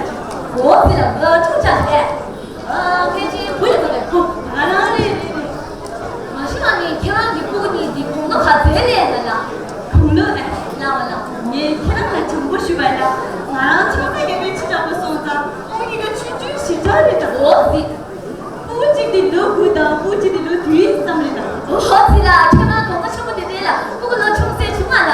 འོ་ཙི་ལ་ང་ཆུང་ཆ་ཅི་གེ། ཨ། ཕལ་ཆེར་བུ་ཡོད་པ་རེད། ཁོ་ང་རང་རེད། རེད་རེད། མ་གཞི་ནས་ཁྱེད་རང་གི་སྤུ་གུ་གཉིས་འདི་དགུང་ལོ་ག་ཚོད་ལས་ན་ལ། དགུང་ལོ། ཨེ། ལའོ་ལའོ། ངས་ཁྱེད་རང་ལ་དྲང་པོ་ཞུས་པ་ཡིན་ན། ང་རང་ཆུང་ས་རྒྱལ་པོའི་ཁྱི་འདྲ་པོ་སོང་ཙང་སྤུ་གུ་གཉིས་ཀ་ཆུང་ཆུང་ཞེ་དྲག་རེད་ད། འོ་ཙི། སྤུ་གུ་གཅིག་དེ་ལོ་དགུ་དང་སྤུ་གུ་གཅིག་དེ་ལོ་བདུན་ཙམ་རེད་ད། འོ་ཙི་ལ། ཁྱེད་རང་དགོངས་པ་ཆེན་པོ་དེ་དེ་ལ་སྤུ་གུ་ལོ་ཆུང་ས་ཆུང་མ་ལ།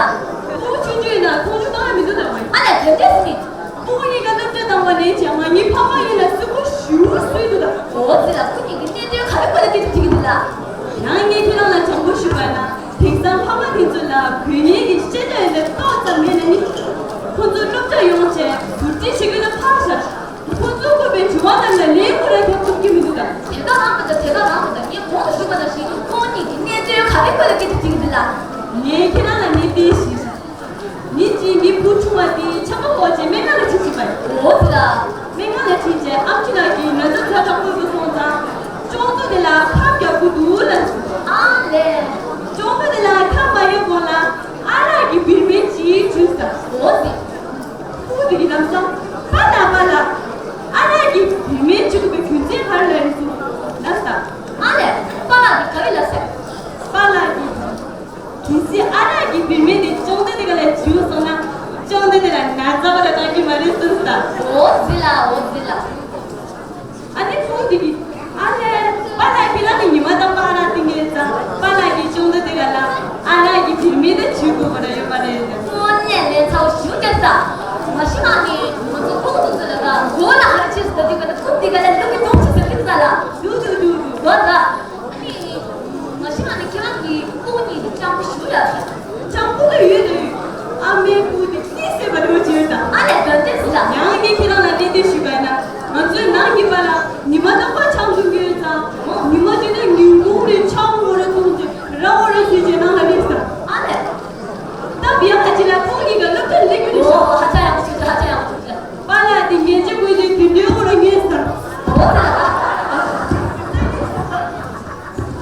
སྤུ་གུ་ཆུང་ཆུང་ཡིན་ན་མཐོང་ཆུང་གཏོང་ཡ་མི་འདུག་ད། ཨ་ལས། དེ་འདྲས་སི་ནི། སྤུ་གུ་གཉིས་ཀ་སློབ་གྲྭ་བཏང་བ་ནས་བྱས་ང་གཉིས་ཕ་མ་གཉིས་ལ་སི་པོ་ཞུ་སུས་འདུག་ད། འོ་ཙི་ལ། སྐུ་ཉིད་ཀྱི་གནད་དོན་ག་རེ་སྐོར་ལ་སྐད་ཆ་དྲི་གི་འདུག་ལ། ཡང་ངས་ཁྱེད་རང་ལ་དྲང་པོ་ཞུས་པ་ན། དེང་སང་ཕ་མ་དེ་ཚོ་ལ་དགོས་ངེས་ཀྱི་ཤེས་བྱ་ཡོད་ན་ཏོག་ཙམ་མེད་ན་ནི། ཁོ་ཚོ་སློབ་གྲྭ་ཡོང་བྱས་ཟུར་ཁྲིད་བྱེད་དགོས་ན་ཕར་བཞག་ཁོ་ཚོས་བཀོད་པའི་དྲི་བ་རྣམས་ལ་ལན་ཁོ་རང་རྒྱབ་ཐུབ་ཀྱི་མི་འདུག་ད། དེ་ག་རང་མི་འདུག་དེ་ག་རང་མི་འདུག་ངས་གོང་དུ་ཞུས་པ་ནང་བཞིན་ཁོང་གཉིས་ཀྱི་གནད་དོན་ག་རེ་སྐོར་ལ་སྐད་ཆ་དྲི་གི་འདུག་ལ། ངས་ཁྱེད་རང་ལ་གནས་དཔེ་ཞིག་ཞུ། ཉིན་གཅིག་ངའི་བུ་ཆུང་བ་དེ་ཆམ་པ་ཕོག་རྗེས་སྨན་ཁང་ལ་ཁྲིད་ཕྱིན་པ་ཡིན། འོ་ཙི་ལ། སྨན་ཁང་ལ་ཁྲིད་རྗེས་ཨམ་ཆི་ལགས་ཀྱིས་ན་ཚ་ཚ་དྲག་པོ་ཞིག་སོང་ཙང་ཅོག་ཙེ་དེ་ལ་ཁབ་རྒྱག་དགོས་འདུག་ལབ་སོང་། ཨ་ལས། ཅོག་ཙེ་དེ་ལ་ཁབ་མ་གཡར་གོང་ལ་ཨ་རག་གི་བིར་སྨན་ཅིག་བྱུགས་ཟེར། འོ་ཙི། ཕྲུ་གུ་དེ་གིས་ལམ་སང་པཱ་ལགས་པཱ་ལགས། ཨ་རག་གི་བིར་སྨན་བྱུགས་དགོས་པའི་རྒྱུ་མཚན་ག་རེ་ལབ་རེད་ཟེར་ལབ་ས། ཨ་ལས། པཱ་ལགས་ཀྱིས་ག་རེ་ལབ་ཟེར། པཱ་ལགས་ཀྱིས། གལ་སྲིད་ཨ་རག་གི་བིར་སྨན་དེ་ཅོག་ཙེ་དེ་ག་ལ་བྱུགས་སོང་ན་ཅོག་ཙེ་དེ་ལ་ན་ཚ་བ་ལ་བཏང་གི་མ་རེད་གསུངས་སོང་། འོ་ཙི་ལ། འོ་ཙི་ལ། ཨ་ནི་ཕྲུ་གུ་དེ་གིས་ཨ་ལས། པཱ་ལགས་ཁྱེད་རང་གིས་ཉི་མ་རྟག་པར་ཨ་རག་འཐུང་གི་ཡོད་ཙང་པཱ་ལགས་ཀྱིས་ཅོག་ཙེ་དེ་ག་ལ་ཨ་རག་གི་བིར་སྨན་དེ་བྱུག་དགོས་པ་ར་ཡོད་པ་རེད། དངོས་གནས་ལན་ཚ་བོ་ཞེ་པོ་བརྒྱབ་ས། མ་གཞི་ནས་ང་ཚོ་ཁོང་ཚོ་ཚོ་ལ་ད་མགོ་ལ་ཧར་ཆེ་སུ་ད་དུས་ག་ད་ཁུག་འདི་ག་ལ་ལུག་གི་དོང་ཆེ་སུ་ཁྱིམ་ས་ལ་ལུག་ལུག་ལུག་ལུག་མགོ་ད། ཨ་ནི། མ་གཞི་ནས་ཁྱེད་རང་གི་སྤུ་གུ་གཉིས་ཀྱི་སྤྱང་པོ་ཞུ་ཡག་གི། སྤྱང་པོ་ལ་ཡོད་དེ། ཨ་མའི་སྤུ་གུ་དེ་གཉིད་སད་པ་འདྲ་བོ་ཅིག་ཡོད་ད། ཨ་ལས། ག་འདྲས་ཟེར་ལ། ཡང་ངས་ཁྱེད་རང་ལ་གནས་དེ་ཞུས་པ་ཡིན་ན། ང་ཚོའི་ནང་གི་པཱ་ལགས་ཉི་མ་རྟག་པར་ཆང་འཐུང་གི་ཡོད་ཙང་། ཉི་མ་གཅིག་ནས་ཉིན་གུང་རེ་ཆང་འོ་རེ་འཐུང་རྗེས་ར་འོ་རེ་ཟོས་རྗེས་ནང་ལ་སླེབས་ས། ཨ་ལས། ད་བི་ཡ་ཁ་ཅིག་ལ་ཕྲུ་གུ་གཉིས་ཀ་སློབ་གྲྭ་སླེབས་རྒྱུ་རེད་ཤག་འོ་ཧ་ཅང་ཡག་པོ་ཞིག་འདུག་ཧ་ཅང་ཡག་པོ་ཞིག་འདུག་པཱ་ལགས་དེ་ངན་ཇེ་མགོ་ཡི་དུས་འདོད་འོ་རེ་ངན་ས། འོ་ད།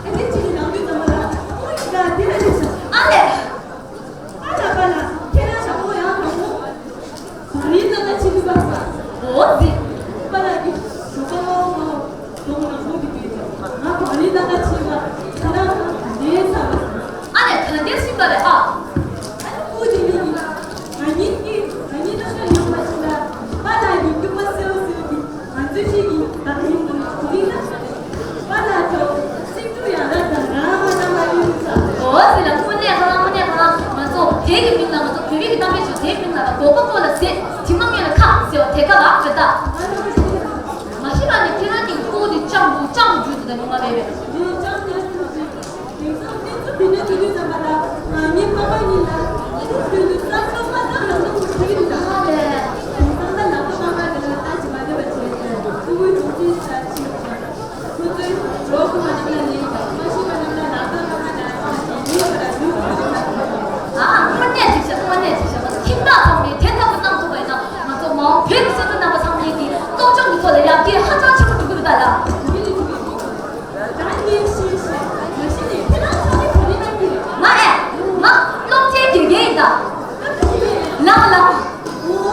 ཨ་ནི་ཅིག་གི་ནང་དུས་ཙམ་པ་ལ་ཨོ་ཡི་ད་དེ་ལ་རེད་ཤག་ཨ་ལས། ཨ་ལ་པཱ་ལགས་ཁྱེད་རང་ཞག་པོ་ཡང་དང་པོ་བང་རིམ་ནང་ལ་ཕྱིན་འདུག་པ། འོ་ཙི། པཱ་ལགས་ཀྱིས་ཞོགས་པ་སྔ་པོ་སྔ་པོ་གདོང་ནག་པོ་གི་དུས་ཚོད་ང་བང་རིམ་ནང་ལ་ཕྱིན་པ་ཁྱེད་རང་ག་འདྲས་ཚ་བ། ཨ་ལས། ག་འདྲས་ཕྱིན་པ་རེད་ཨ། ཨ་ནི་སྤུ་གུ་དེ་གཉིས་ཀྱིས་ང་གཉིས་ཀྱིས་ང་གཉིས་ལ་ཤོད་ཡོང་བ་ཞིག་ལ་པཱ་ལགས་ཀྱི་སྐྱུག་པ་སེའུ་སེའུ་གིས། ང་ཚོའི་ཆེད་ཀྱི་བདག་ཉིད་དུ་གོ་རིགས་ན། པཱ་ལགས་ཚོ་སེང་ཕྲུག་ཡང་ར་དང་རང་མ་དང་མ་ཡིན་ས། འོ་ཟེར་ལ་དངོས་གནས་ཁོ་རང་དངོས་གནས་ཁོ་རང་ང་ཚོ་དེ་གི་མིང་ལ་ང་ཚོ་བོད་རིགས་ཀྱི་གཏམ་དཔེ་ཞུ་དེའི་མིང་ལ་ལ་སྒོག་པ་སྒོག་ལ་ཟེར་དྲི་མ་སྔོན་ལ་ཁ་ཟེར་བ་དེ་ག་རག་རེད་ད། མ་གཞི་ལ་ནི་ཁྱེད་རང་གི་སྤུ་གུ་དེ་སྤྱང་པོ་སྤྱང་པོ་རྒྱུད་དུ་ད་ཉུང་མ་རེད་པས། དེང་སང་གནས་ཚུལ་དེ་འདྲ་དུས་དུས་ཙམ་པ་ལ་ང་གཉིས་ཕ་མ་གཉིས་ལ་ཨ་ནི་ཁྱོད་ཚོས་བསམ་བློ་མ་བཏང་ལ་བཏང་དགོས་ཀྱི་འདུག་ད། དེང་སང་ད་ལག་པ་པང་ཁ་དེ་ལ་ལྟ་ཅི་མ་བདེ་བ་བྱས་ཏེ་ཕྲུ་གུའི་གདུང་རྩིས་ས་ཕྱིན་པ། ཁོ་ཚོའི་གྲོགས་པོ་མ་རྣམས་ལ་ནི་མ་ཤེས་པ་རྣམས་ལ་ལག་པ་པང་ཁ་ནས་ཨ་ནི་ཉེས་པ་ལ་ལུས་པ་ཨ་དངོས་གནས་ཅིག་བྱ། དངོས་གནས་ཅིག་བྱ། ང་ཚོ་ཁྱིམ་བདག་ཚང་མས་དེ་ལྟ་བུ་གནང་ཐུབ་པ་ཡིན་ན་ང་ཚོ་མ་འོངས་བོད་ཀྱི་སྤྱི་ཚོགས་རྣམ་པ་ཚང་མས་ཀྱི་སློབ་སྦྱོང་གི་ཐོག་ལ་ཡར་རྒྱས་ཧ་ཅང་ཆེན་པོ་འགྲོ་གི་རེད་ད་ལ། ད་ངས་ཤེས་ཤེས། མ་གཞི་ནས་ཁྱེད་རང་ཚང་མས་གོ་རིམ་གནང་གི་རེད། ང་ཨེ། ང་སློབ་གྲྭའི་དགེ་རྒན་ཡིན་ད། སློབ་གྲྭའི་དགེ་རྒན་ཡིན། ལགས་ལགས། འོ།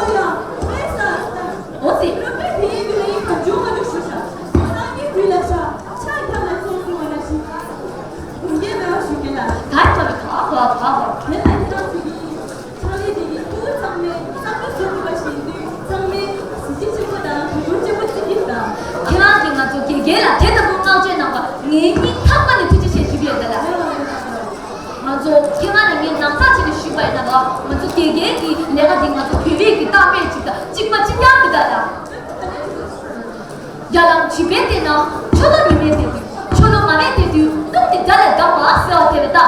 ང་ཚོ་དགེ་རྒན་གྱི་ལས་ཀ་འདི་ང་ཚོ་བོད་པའི་གི་རྟགས་སྨད་ཅིག་དང་གཅིག་པ་གཅིག་རྐྱང་གི་ད་ལ། ཡར་ལངས་བྱིས་པའི་སྟེང་ན་ཆུ་ལོ་ཉི་མའི་དེ་དུས་ཆུ་ལོ་མ་རེད་དེ་དུས་སྟོང་དེ་རྒྱ་ལ་འགག་པ་ཟེར་བ་དེ་རེད་ད།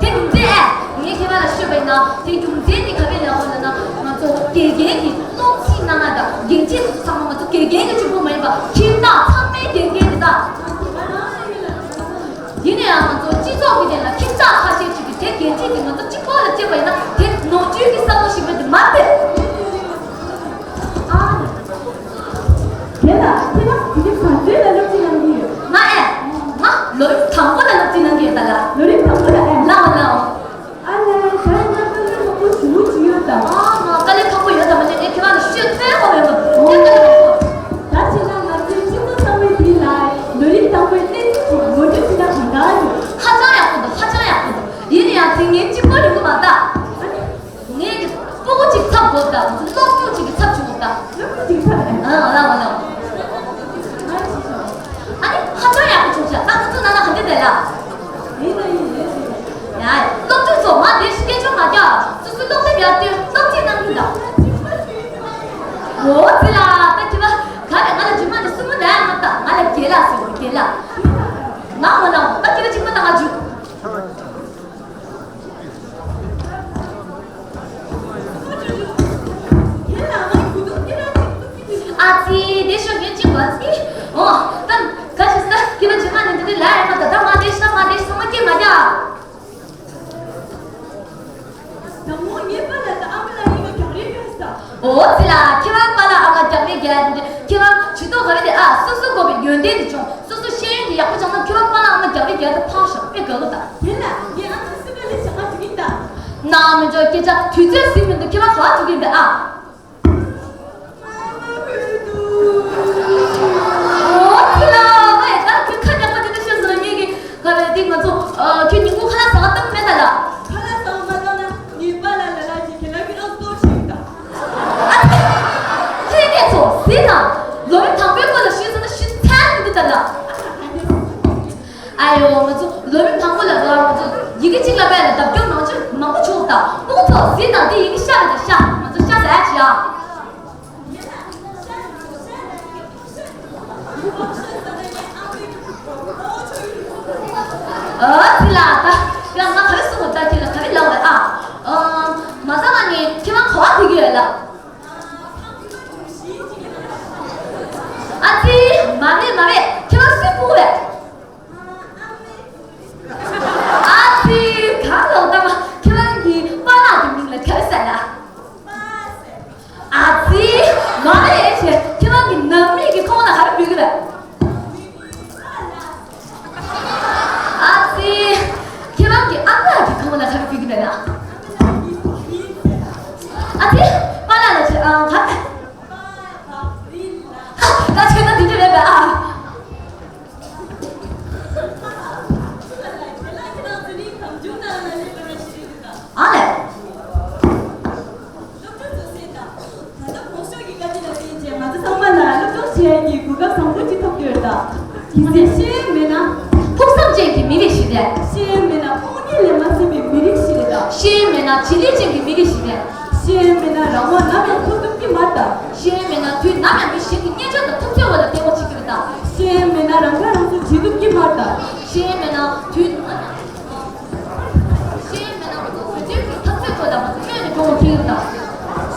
དེ་རྒྱུ་མཚན་ཨེ། ངས་ཁྱེད་རང་ལ་ཤོད་པ་ཡིན་ན་དེ་རྒྱུ་མཚན་དེ་ག་པས་ལས་ཧོ་ལ་ན་ང་ཚོ་དགེ་རྒན་གྱི་སློབ་ཁྲིད་གནང་ན་ད་དགེ་ཆེ་ཚང་མ་ང་ཚོ་དགེ་རྒན་གྱི་གཅིག་པོ་མ་ཡིན་པ་ཁྱིམ་བདག་ཚང་མའི་དགེ་རྒན་རེད་ད། ཡིན་ན་ཡང་ང་ཚོ་སྤྱི་ཚོགས་ཀྱི་སྟེང་ལ་ཁྱིམ་བདག་ཁ་ཤས་ཅིག་གིས་དེ་འགན་འཁྲི་དེ་ང་ཚོ་གཅིག་པོ་ལ་བརྩིས་པ་ཡིན་ན་དེ་ནོར་འཁྲུལ་གྱི་བསམ་བློ་ཞིག་མེད་དེ་མ་རེད། ཨ། དེ་ལ་ཁྱེད་རང་དེ་ག་ཚོད་ལ་སློབ་ཁྲིད་གནང་གི་ཡོད། ང་ཨེ། ང་ལོ་རིམ་དང་པོ་ལ་སློབ་ཁྲིད་གནང་གི་ཡོད་ད་ལ། ལོ་རིམ་དང་པོ་ལ་ཨེ། ལའོ་ལའོ། ཨ་ལས། ད་ཡིན་ན་དཀའ་ལས་ཁག་པོ་ཞེ་པོ་ཅིག་ཡོད་ད། ཨ་མ་དཀའ་ལས་ཁག་པོ་ཡོད་ད་མ་ནས་ངས་ཁྱེད་རང་ལ་ཤོད་ཐུབ་ཁོ་མེད་པ་དེ་དཀའ་ལས་ཁག་པོ། ད་བྱས་ན་ང་ཚོའི་སྤྱི་ཚོགས་གསར་བའི་དེ་ལ་ལོ་རིམ་དང་པོའི་གནས་ཚུལ་ཅིག་ངོ་སྤྲོད་བྱེད་ན་གང་འདྲ་འདུག་ཧ་ཅང་ཡག་པོ་འདུག་ཧ་ཅང་ཡག་པོ་འདུག་ཡིན་ན་ཡང་དེ་ངས་གཅིག་པོ་ཡོང་གི་མ་ད། ངས་ཀྱི་སྤུ་གུ་གཅིག་ཚབ་དགོས་ད། སློབ་ཕྲུག་གཅིག་གི་ཚབ་བྱུང་དགོས་ད། སློབ་ཕྲུག་གཅིག་ཚབ་ཨ། ཨ་ལ་ཨ་ལ། ཨ་ནི་ཧ་ཅང་ཡག་པོ་བྱུང་ཤག་ད་ཁོ་ཚོ་ན་ན་ག་འདྲ་བསྡད་ལ། ཡིན་ན་ཡིན་ཡིན་ཟེར། ཡ། སློབ་ཕྲུག་ཚོ་མ་བསྡད་སྐད་ཆ་མ་རྒྱག་སོ་སོའི་སློབ་དེབ་ཡར་སྟོན། སློབ་ཁྲིད་གནང་གི་ད། འོ་ཙི་ལ་ད་ཁྱེད་པ་ག་རེ་ང་ལ་རྗེས་མ་ནས་སུ་མོ་ལ་ཡང་མ་ལྟ། ང་ལ་རྒན་ལགས་ཟེར་རྒན་ལགས། ང་འོ་ན་འོ་ད་ཁྱེད་པ་གཅིག་པ་ད་ང་འཇུ། ཨ་ཙི། དེ་ཤོད་ངས་གཅིག་བ་ཙི། འོ་ད་ག་ཞིག་ས་ཁྱེད་པ་རྗེས་མ་ནས་འདི་འདྲ་ལ་ཡང་མ་ལྟ། ད་མ་བསྡད་ཤག་མ་བསྡད་ཤག་མ་སྐད་མ་རྒྱག་ད་མོ་ངའི་པཱ་ལགས་དང་ཨ་མ་ལགས་གཉིས་ཀ་རྒྱག་རེས་ཡོད་ས། འོ་ཙི་ལ་ཁྱེད་རང་པཱ་ལགས་ཨ་མ་རྒྱག་རེས་རྒྱག་ཡ་དེ་འདྲ་ཁྱེད་རང་ཇུས་གཏོགས་ག་རེ་རེད་ཨ། སོ་སོ་དགོས་པའི་ཡོན་ཏན་དེ་བྱུང་། སོ་སོ་ཤེས་ཡོན་དེ་ཡག་པོ་སྦྱངས་ན་ཁྱེད་རང་པཱ་ལགས་ཨ་མ་རྒྱག་རེས་རྒྱག་ཡ་དེ་ཕངས་ཤག་དཔེ་དགའ་གི་ད། དེ་ལ་ངའི་ཨ་མ་སེམས་པ་ལས་བྱ་བ་འགྲིག་གི་ད། ནང་མི་འཇོག་སྐད་ཆ་དུས་ཚོད་ཟིན་མི་འདུག་ཁྱེད་རང་ག་པར་འགྲོ་གི་ཡིན་པས་ཨ། འོ་ཙི་ལ་ཝེ། ད་ཁྱོད་ཁ་ཉག་པ་དེ་འདྲ་ཤོད་སོང་ན་ངེད་ཀྱི་ག་རེ་དེ་ང་ཚོ་ཨ། ཁྱོད་ཉིན་གུང་ཁ་ལག་ཟ་བ་བཏང་མེད་ད་ལ། ཁ་ལག་ཟ་བ་མ་བཏང་ན་ངའི་པཱ་ལགས་ལ་ལ་ཞིག་ཁྱེད་ལ་ཁྱོད་རང་གཏོར་ཞིག་ད། ཨ་ཙི། ཁྱོད་ཀྱིས་ཚོ་ཟིན་ན་ལོ་རིམ་དང་པོའི་སྐོར་ལ་ཞུས་ཟེར་ན་ཞུ་ཚར་མི་འདུག་ད་ལ། ཨ་ཡོ། ང་ཚོ་ལོ་རིམ་དང་པོ་ལ་ར་ང་ཚོ་ཡི་གེ་གཅིག་ལ་བས་ལ་ལྡབ་སྐྱོར་མང་ཆེ་མང་པོ་བྱུང་ད། སྤུ་གུ་ཚོ་ཟིན་ན་འདི་ཡི་གེ་ཤ་རེད་ད། ཤ། ང་ཚོ་ཤ་ཟ་ཡ་བྱེད་ཡ། ཨ་ཙི་ལ་ད་ཡང་ང་ག་རེ་གསུང་དགོས་ད། ཁྱེད་ལ་ག་རེ་ལབ་རེད་ཨ། ཨ། མ་ཟ་ང་ནི་ཁྱེད་རང་ག་པར་བསྡད་ཀྱི་ཡོད་ལ། ཨ་ཙི། མ་རེད་མ་རེད། ཁྱེད་རང་སུའི་སྤུ་གུ་རེད། ཨ་ཙི། གང་ལ་ལྟ་བ་ཁྱེད་རང་གི་པཱ་ལགས་ཀྱི་མིང་ལ་ག་རེ་ཟེར་ལ། ཨ་ཙི། མ་རེད་ཞེས་ཁྱེད་རང་གི་ནང་མི་གི་ཁོང་ལ་ག་རེ་འབོད་ཀྱི་རེད། ཨ་ཙི། ཁྱེད་རང་གི་ཨ་མ་གི་ཁོང་ལ་ག་རེ་འབོད་ཀྱི་རེད་ལ། ཨ་ཙི། པཱ་ལགས་ལ་ཞེས་ཨ་ག་རེ། ད་བྱས་ན་འདི་འདྲ་རེད་པས་ཨ། ཨ་ལས། ང་ཚོ་ཚང་མ་ལ་སློབ་སྦྱོང་བྱེད་ཡག་གི་གོ་སྐབས་བཟང་པོ་ཅིག་ཐོབ་ཀྱི་ཡོད་ད། གལ་སྲིད་ཤེས་ཡོན་མེད་ན། ཕུགས་བསམ་ཅན་གྱི་མི་རིགས་ཤིག་རེད། ཤེས་ཡོན་མེད་ན་ཕོ་ཉ་ལས་མ་སྲིད་པའི་མི་རིགས་ཤིག་རེད་ད། ཤེས་ཡོན་མེད་ན་བྱི་ལི་ཅན་གྱི་མི་རིགས་ཤིག་རེད། ཤེས་ཡོན་མེད་ན་རང་དབང་ནམ་ཡང་ཐོབ་ཐུབ་ཀྱི་མ་རེད་ད། ཤེས་ཡོན་མེད་ན་དུས་ནམ་ཡང་མི་གཞན་གྱི་བརྙས་བཅོས་དང་ཐུབ་ཚོད་འོག་ལ་བསྡད་དགོས་བྱེད་ཀྱི་རེད་ད། ཤེས་ཡོན་མེད་ན་རང་ཁ་རང་གསོ་བྱེད་ཐུབ་ཀྱི་མ་རེད་ད། ཤེས་ཡོན་མེད་ན་དུས་ནམ་ཡང་། ཤེས་ཡོན་མེད་ན་ང་ཚོ་བོད་དོན་གྱི་འཐབ་རྩོད་ཁྲོད་ལ་ང་ཚོ་སྨད་ནས་འགྲོ་དགོས་ཀྱི་རེད་ད།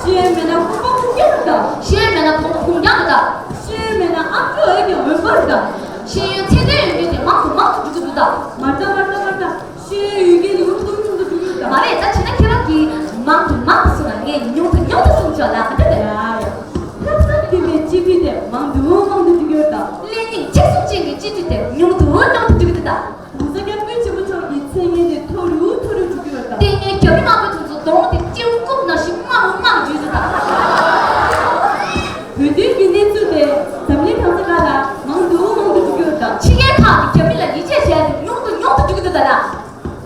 ཤེས་ཡོན་མེད་ན་ཁུངས་སྐྱེལ་རེད་ད། ཤེས་ཡོན་མེད་ན་ཁུངས་སྐྱེལ་རེད་ད། ཤེས་ཡོན་མེད་ན་ཨ་མཆོག་འོས་ཀྱང་འོས་འབབ་རེད་ད། ཤེས་ཡོན་ཚད་ལྡན་ཡོད་མཁན་དེ་མང་དུ་མང་དུ་འགྲོ་གི་འདུག་ད། མ་རེད་ད་མ་རེད་ད་མ་རེད་ད། ཤེས་ཡོན་ཡོད་མཁན་ཉུང་དུ་ཉུང་དུ་འགྲོ་གི་ཡོད་ད། མ་རེད་ད། བྱས་ན་ཁྱེད་རང་གིས་མང་དུ་མང་དུ་གསུངས་ན་ངས་ཉུང་དུ་ཉུང་དུ་གསུངས་ཆོག་ལ་ག་འདྲ་རེད། ཡ་ཡ། ལྷག་བསམ་ལྡན་པའི་སྤྱི་འཐུས་དེ་མང་དུ་མང་དུ་འགྲོ་གི་ཡོད་ད། གླེང་སྙིང་རྗེ་བཙུན་ཅན་གྱི་སྤྱི་འཐུས་དེ་ཉུང་དུ་ཉུང་དུ་འགྲོ་གི་འདུག་ད།༸གོང་ས་༸སྐྱབས་མགོན་ཆེན་པོ་མཆོག་གི་མཚན་སྙན་དེ་མཐོ་རུ་མཐོ་རུ་འགྲོ་གི་ཡོད་ད། ལྟས་ངན་རྒྱ་མི་དམར་པོ་དེ་ཚོ་གདོང་དེ་སྤྱི་བོ་རྐུབ་ནང་བཞིན་དམར་རུ་དམར་རུ་འགྲོ་གི་ཡོད་ད། བོད་དོན་གྱི་གནས་ཚུལ་དེ་འཛམ་གླིང་གང་ས་ག་ལ་མང་དུ་མང་དུ་འགྲོ་གི་ཡོད་ད། ཕྱི་རྒྱལ་ཁག་གི་རྒྱ་མི་ལ་ཡིད་ཆེས་བྱས་ཏེ་ཉུང་དུ་ཉུང་དུ་འགྲོ་གི་འདུག་ད་ལ།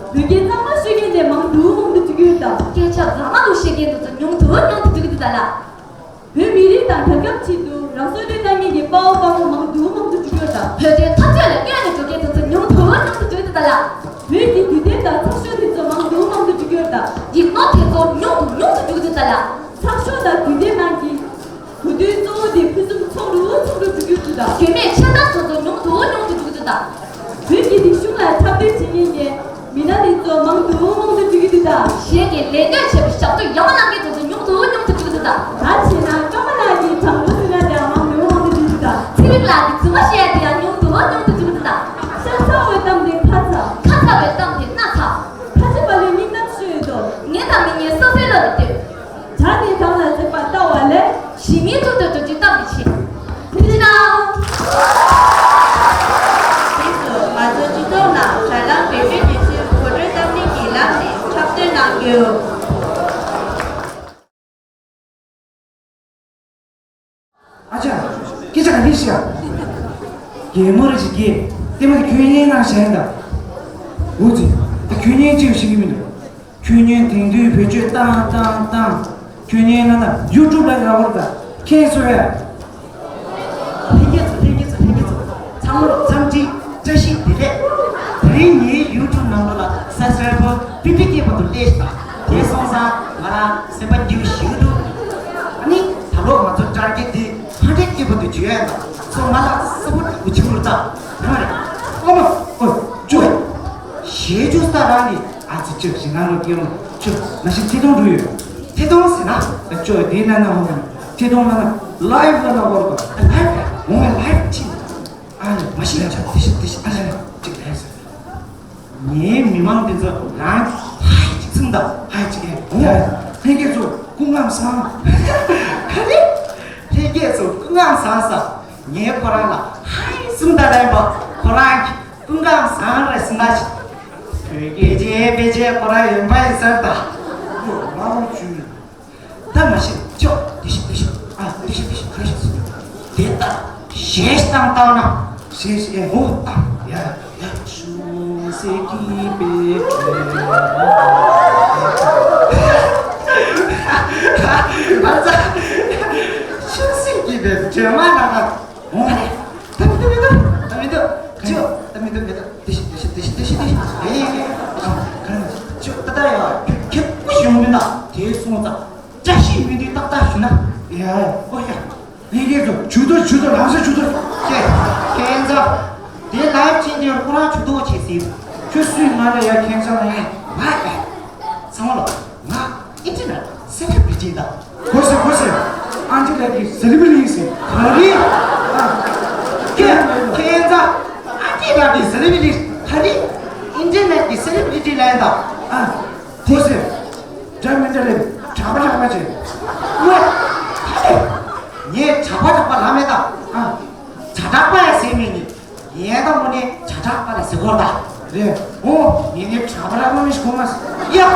བོད་སྐད་གཙང་མ་ཤོད་མཁན་དེ་མང་དུ་མང་དུ་འགྲོ་གི་ཡོད་ད། སྐད་ཆ་རང་མ་ལུགས་བཤད་མཁན་དེ་ཚོ་ཉུང་དུ་ཉུང་དུ་འགྲོ་གི་འདུག་ད་ལ། བོད་མི་རིགས་དང་རྒྱལ་ཁབ་ཆེད་དུ་རང་སྲོག་བློས་བཏང་མཁན་གྱི་དཔའ་བོ་དཔའ་མོ་མང་དུ་མང་དུ་འགྲོ་གི་ཡོད་ད། བོད་དོན་འཐབ་རྩོད་ལ་སྐྱོན་ནས་འགྲོ་མཁན་དེ་ཚོ་ཉུང་དུ་ཉུང་དུ་འགྲོ་གི་འདུག་ད་ལ། བོད་ཀྱི་དུས་དེབ་དང་ཚགས་ཤོག་དེ་ཚོ་མང་དུ་མང་དུ་འགྲོ་གི་ཡོད་ད། དུས་དེབ་ནང་གི་གོ་དོན་གཙོ་བོ་དེ་ཕུན་སུམ་ཚོགས་རུ་ཚོགས་རུ་འགྲོ་གི་འདུག་ད། གྱོད་མེད་ཆ་ཚང་སོ་སོ་ཉུང་དུ་ཉུང་དུ་འགྲོ་གི་འདུག་ད། བོད་ཀྱི་རིག་གཞུང་ལ་འཁྲབ་སྟོན་བྱེད་མཁན་གྱི་མི་སྣ་དེ་ཚོ་མང་དུ་མང་དུ་འགྲོ་གི་འདུག་ད། གཞན་གྱིས་ལད་ཟློས་བྱས་པའི་ཞབས་ཏོག་ཡག་པོ་གནང་མཁན་དེ་ཚོ་ཉུང་དུ་ཉུང་དུ་འགྲོ་གི་འདུག་ད། ད་བྱས་ན་ཀརྨ་ལགས་ཀྱི་དྲང་པོ་ཟེར་ན་དེ་མང་དུ་མང་དུ་འགྲོ་གི་འདུག་ད། ཚེ་རིང་ལགས་ཀྱི་རྫུན་མ་བཤད་ཡ་དེ་ཡང་ཉུང་དུ་ཉུང་དུ་འགྲོ་གི་འདུག་ད། ཤ་ཚ་བའི་གཏམ་དེ་ཁ་ཚ། ཁ་ཚ་བའི་གཏམ་དེ་སྣ་ཚ། ཁ་ཆེ་པ་ལས་སྙིང་གཏམ་ཤོད་ཡོད་དོ། ངན་དང་མི་ངན་སོ་སོའི་བློ་ལ་ལྟོས། བྱ་དེ་གང་ལ་འཛེགས་པ་ལྟ་བ་ལས། ཞི་མིའི་ཐུགས་དང་འགྲོ་རྒྱུའི་གཏམ་མི་བྱེད། ཐུགས་རྗེ་གནང་། དེ་ཚོ་ང་ཚོ་སྤྱི་ཚོགས་ནང་དྲ་ལམ་བེད་སྤྱོད་བྱེད་ཚུལ་གོ་བགྲོད་གཏམ་གླེང་གི་ལམ་ནས་འཁྲབ་སྟོན་གནང་རྒྱུ། ཨ་ཅག་སྐད་ཆ་ག་འདྲ་ཞིག་ཨ། རྒན་མོ་རེ་ཞིག་རྒན་ལྟད་མོ་དེ་ཁྱོད་ཉན་གནང་བཞག་ཡིན་ད། འུ་ཚོས་དེ་ཁྱོད་ཉན་ཅིག་ཤེས་ཀྱི་མི་འདུག་ཁྱོད་ཉན་དེང་དུས་བེད་སྤྱོད་བཏང་བཏང་བཏང་། ཁྱོད་ཉན་ན་ན་ཡུ་ཊུབ་ལ་ཡག་པོ་རེད་ད། ཁྱེད་ཚོ་ཡ། ལྷན་རྒྱས་ཚོ་ལྷན་རྒྱས་ཚོ་ལྷན་རྒྱས་ཚོ་ཚང་མར་འཚམས་འདྲི་བཀྲ་ཤིས་བདེ་ལེགས། དེ་རིང་ངའི་ཡུ་ཊུབ་ནང་ལོགས་ལ་སབ་སི་ཀ་རའི་བར་ཕིབ་ཊི་ཀེ་བར་དུ་སླེབས་ཤག་དེ་སོང་ཙང་ང་རང་སེམས་པ་སྐྱིད་པོ་ཞིག་འདུག་ཨ་ནི་ད་ལོ་ང་ཚོ་ཊར་གེ་ཊི་དེ་ཧན་ཌེ་རེཌ་ཀེ་བར་དུ་འཇུ་ཡ་ཡིན་ད། སོ་ང་ལ་སབ་པོར་ཊི་ཡག་པོ་བྱེད་དགོས་རེད་ད། ཡོང་རེད། ཨོ་མ་ཨོ་ཅོ། ཞེས་ཅོ་ས་རང་གི་ཨ་ཙི་ཅོ་ཞིག་ང་ལ་སྐྱེ་བོ་ཅོ་མ་ཤི་ཐེ་ཐོང་འགྲོ་ཡོད། ཐེ་ཐོང་ཟེར་ན་ཅོ་དེ་ན་ན་འོང་གི་ཐེ་ཐོང་ན་ན་ལའེབ་ལ་ན་འོར་ག་ལའེབ་འོང་བའི་ལའེབ་ཅི། ཨ་ནི་མ་ཤི་ཡ་ཅོ་དེ་ཤི་དེ་ཤི་ཨ་ནི་ཅིག་ལའེབ་ཟེར། ངའི་མི་མང་འདི་ཚོ་རང་ཧའི་ཅིག་ཚིམ་དང་ཧའི་ཅིག་ཨེ་འོང་། ལྷན་རྒྱས་ཚོ་སྐུ་ངམ་སང་། ག་རེ། ལྷན་རྒྱས་ཚོ་སྐུ་ངམ་སང་ས། ངས་ཁོ་རང་ལ་ཧའི་ཚིམ་དང་ལེན་པ་ཁོ་རང་གི་སྐུ་ངམ་སང་རེད་ཟིན་ན་ཞིག་བོད་སྐད་ཆའི་དཔེ་ཆའི་ཁོ་རང་ཡོན་པ་ཡིན་ཟེར་ད། ཡོ་མ་རུང་བཅུ། ད་མ་ཤེས་ཅོ། དེ་ཤི་དེ་ཤི་ཨ་དེ་ཤི་དེ་ཤི་ག་ཤི་སི། དེ་ལྟར་ཞེས་བཏང་བཏང་ན་ཞེས་ཨེ་ཧོ་ཨ་ཡ་ཡ་ཤུ་སེ་ཀི་པེ་ཨ་ཙ་ཤུ་སེ་ཀི་པེ་ཇེ་མ་ན་ཧ་ཧོ་ད་མི་འདུག་མི་འདུག་ད་མི་འདུག་ཅོ་ད་མི་འདུག་མི་འདུག་དེ་ཤི་དེ་ཤི་དེ་ཤི་དེ་ཤི་དེ་ཤི་ཨེ་ཨེ་ཨ་ཁ་ན་ཅོ་ད་ད་ཡ་ཁྱེད་ཁྱེད་སྐུ་ཞུ་མི་ན་དེ་སོང་ཙང་། བཀྲ་ཤིས་སྨོན་འདུན་ཏག་ཏག་ཞུ་ན། ཡ། ཨོ་ཡ། ལྷན་རྒྱས་ཚོ་ཇུས་གཏོགས་ཇུས་གཏོགས་ལམ་སང་ཇུས་གཏོགས། ཀྱེ། ཁྱེད་ཚོ། དེ་ལའེབ་ཅན་དེ་ཁོ་རང་ཇུས་གཏོགས་བྱེད་སྲིད། ཁྱོད་སུས་ང་ལ་ཡ་ཁྱེད་ཚོ་ལ་ཡ་ང་ཡ། ཚང་མ་ལོ། ང་ཨིན་ཊར་ནེཊ་སེ་ལེབ་རི་ཊི་ཡིན་ད། གོ་སོང་གོ་སོང་། ཨན་ཊི་ལགས་ཀྱིས་སེ་ལེབ་རི་ཊི་ཡིན་ཟེར། ག་རེ། ཨ། ཀྱེ། ཁྱེད་ཚོ། ཨན་ཊི་ལགས་ཀྱིས་སེ་ལེབ་རི་ཊི་ག་རེ། ཨིན་ཊར་ནེཊ་ཀྱི་སེ་ལེབ་རི་ཊི་ལ་ཡིན་ད། ཨ། གོ་སོང་། འདྲ་མི་འདྲ་ལས་གྲགས་པ་གྲགས་པ་བྱས། ངས་གྲགས་པ་གྲགས་པ་ལབ་མེད་ད། ཨ། གྲགས་པ་ཡ་ཟེར་མེད་ནི། ངས་ད་དངོས་གནས་གྲགས་པ་ལ་ཟེར་གོ་ད། རེད། ཨོ། ངས་ནི་གྲགས་པ་ར་མ་མི་ཞིག་གོ་མ་སོང་། ཡ།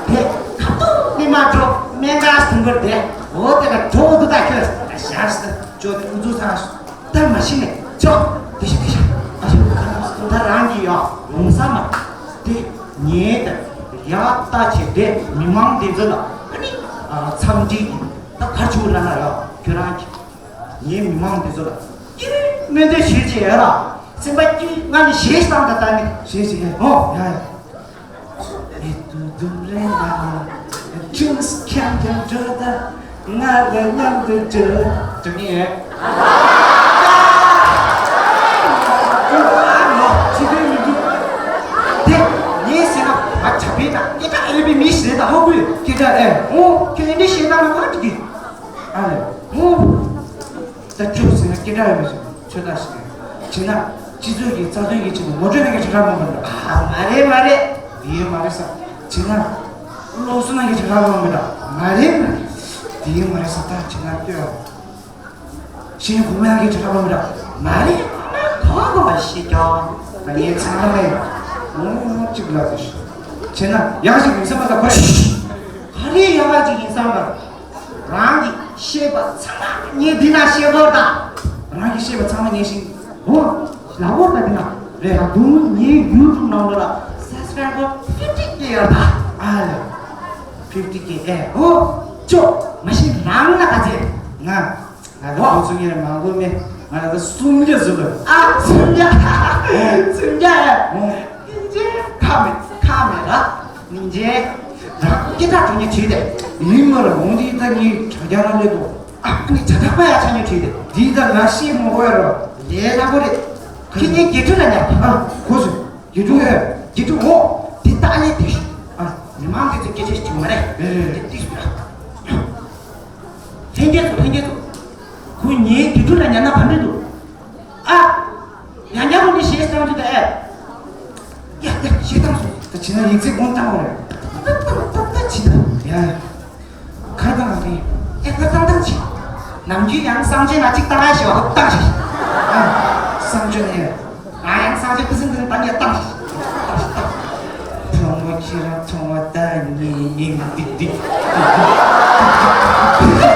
དེ་ཁ་ཐུག་ནི་མ་འགྲོ་སྨན་ཁང་སུ་འགོར་དེ། འོ་དེ་ལ་འགྲོ་འདུག་ད་ཁྱོད། ཞག་སུ་ཅོ་དེ་ཨུ་ཚུགས་ཚང་སུ། ད་མ་གཞི་ནས་ཅོ། དེ་ཤི་དེ་ཤི་ཨ་ཤི་ད་རང་གི་ཡ་ཡོང་ས་མ་དེ་ངས་ད་ཡག་ལྟ་བྱེད་དེ་མི་མང་དེ་ཚོ་ལ་ཨ་ནི་འཚམས་འདྲི་ད་གར་ཆུ་ན་ན་ཡ་ཁྱོད་རང་གི་ངའི་མི་མང་དེ་ཚོ་ལ་ཀི་རི་སྨོན་འདུན་ཞུས་བྱས་ཡ་ལ་སེམས་པ་ཀི་ང་ནི་ཞེས་བཏང་ད་ད་ནི་ཞེས་བྱས་ཨོ་ཡ་ཡ། ཨེ་ཏུ་དུམ་རེ་ན་ཁྲིམས་ཁྱམས་ཀྱང་འགྲོ་ད། ང་ལ་མཉམ་དུ་འགྲོ། འགྲོ་ངེས། དེ་ངས་ཟེར་ན་ང་བྱ་བའི་ནང་སྐད་གྲགས་ཨེ་པའི་མི་ཞིག་རེད་ད་ཧ་གོ་ཡོད། སྐད་གྲགས་ཨེ། ཨོ་ཁྱོད་ཨེ་འདྲ་བཤད་ན་ང་འགྲིག་གི། ཨ་ལེ། ཨོ། ད་ཁྱོད་ཟེར་ན་སྐད་གྲགས་ཡོད་པ་ཞིག་ཆོས་ད་ཞིག་རེད། བྱས་ན་སྤྱི་ཚོགས་ཀྱི་རྩ་དོན་གྱི་ཆེད་དུ་ངོ་སྤྲོད་གནང་མཁན་གྲྭ་ཁྲག་མང་པོ་འདུག་ཨ་མ་རེད་མ་རེད། དེ་མ་རེད་ས། བྱས་ན་སློབ་གསོ་གནང་མཁན་གྲྭ་ཁྲག་མང་པོ་འདུག་མ་རེད་མ་རེད། དེ་མ་རེད་ས། ད་བྱས་ན་ལྟོས་ཨ། ཤེས་ཡོན་གོང་མ་གནང་མཁན་གྲྭ་ཁྲག་མང་པོ་འདུག་མ་རེད། ག་ག་བ་ཤེས་ཀྱང་ད་ངས་ཚང་མས་ཨོ་གཅིག་ལ་དེ་ཤི། བྱས་ན་ཡག་གཅིག་ཡིན་ས་མ་ད་གོ་ཤི། ག་རེ་ཡག་གཅིག་ཡིན་ས་མ། རང་གི་ཤེས་པ་ཚང་མ་ངས་འདི་ན་ཤེས་དགོས་དང་། རང་གི་ཤེས་པ་ཚང་མ་ངས་ཤེས། འོ། ལ་འོ་ད་འདི་ན་རེད། ད་དུང་ངའི་ཡུ་ཊུབ་ནང་ལོགས་ལ་སབ་སི་ཀ་རའི་བར་ཕིབ་ཊི་ཀེ་ཡོད་ད། ཨ་ལ། ཕིབ་ཊི་ཀེ་ཨེ། འོ། ཅོ། མ་ཤེས་རང་ལ་ག་ཚད། ང་། ང་ལ་འོ་ཚོ་ངས་མང་པོ་མེད། ང་ལ་ད་སུམ་བརྒྱ་ཟུག་ལ། ཨ་སུམ་བརྒྱ། སུམ་བརྒྱ་ཨེ། འོ། སྙིང་རྗེ། ཁ་མེད་ཁ་མེད་ར། སྙིང་རྗེ། རང་སྐད་གྲགས་འགྲོ་ཉེ་བྲིས་ཏེ། ཡིན་མ་རེད། འོང་དེ་ད་ངའི་དྲ་རྒྱ་ལ་སླེབས་འདུག་ཨ་ནི་ཇ་ཐག་པ་ཡ་ཆ་ཉེ་བྲིས་ཏེ། འདི་ད་ང་ཤེས་མ་དགོས་ཡ་རོ། ལས་སླ་པོ་རེད། ཁྱེད་ངའི་དགེ་ཕྲུག་ལ་ཉར། ཨ་གོ་སོང་། དགེ་ཕྲུག་ཨེ། དགེ་ཕྲུག་འོ། འདི་ད་ལས་དེ་ཤོད། ཨ་མི་མང་དེ་ཚོ་སྐད་ཆ་ཞིག་བྱུང་མ་རེད། རེད་རེད་རེད། དེ་ཏིས་ལྷན་རྒྱས་ཚོ་ལྷན་རྒྱས་ཚོ། ཁོ་ངའི་དགེ་ཕྲུག་ལ་ཉར་ན་ག་འདྲ་འདུག་ཨ། ཡང་བསྐྱར་ཁོ་ནི་ཞེས་བཏང་རྒྱུ་དང་ཨེ། ཡ་ཡ་ཞེས་བཏང་སོང་། ད་བྱས་ན་ཡིག་ཚད་གོང་བཏང་བ་རེད། ད་ད་ད་ད་ད་ཅི་ད། ཡ། ཁ་བཏང་རེད། ཨེ་ཁ་བཏང་བཏང་ཅི། ནམ་རྒྱུན་ཡང་གསང་སྤྱོད་ན་གཅིག་བཏང་ཨ་ཞེས་བ་བཏང་ཞེས། ཨ། གསང་སྤྱོད་ནས། ང་ཡང་གསང་སྤྱོད་ཁུ་སིམ་ཁུ་སིམ་བཏང་ཡ་བཏང་ཞེས། བཏང་ཞེས་བཏང་ཞེས། བུ་མོ་ཁྱེད་རང་མཐོང་བ་ད་ངའི་སྙིང་ཏིག་ཏིག་ག་རེ་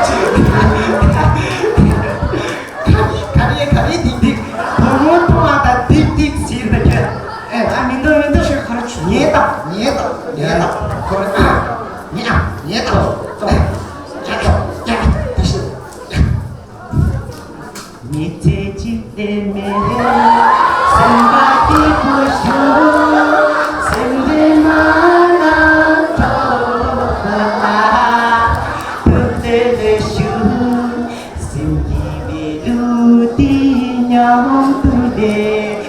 ག་རེ་ག་རེ་ཏིག་ཏིག་བུ་མོ་མཐོང་བ་ད་ཏིག་ཏིག་ཟེར་ད་ཁྱེད། ཨེ། ཨ། མི་འདུག་མི་འདུག་ཤོད་ཁ་ར་ཆུ། ཉེས་དང་ཉེས་དང་ཉེས་དང་། ཁོ་ར་ཉེས་ཨ་ཉེས་དང་། ཀྱ་ཀྱ་ཀྱ་ད་ཤི། མི་ཚེ་གཅིག་ལས་མེད། སེམས་པ་སྐྱིད་པོ་ཞུ། སེམས་ཁྲལ་མ་ལ་ཐོག་ལ་ཐུགས་རྗེ་ལེགས་ཞུ། སེམས་ཀྱི་བདེ་སྡུག་དེ་མཉམ་དུ་བདེ།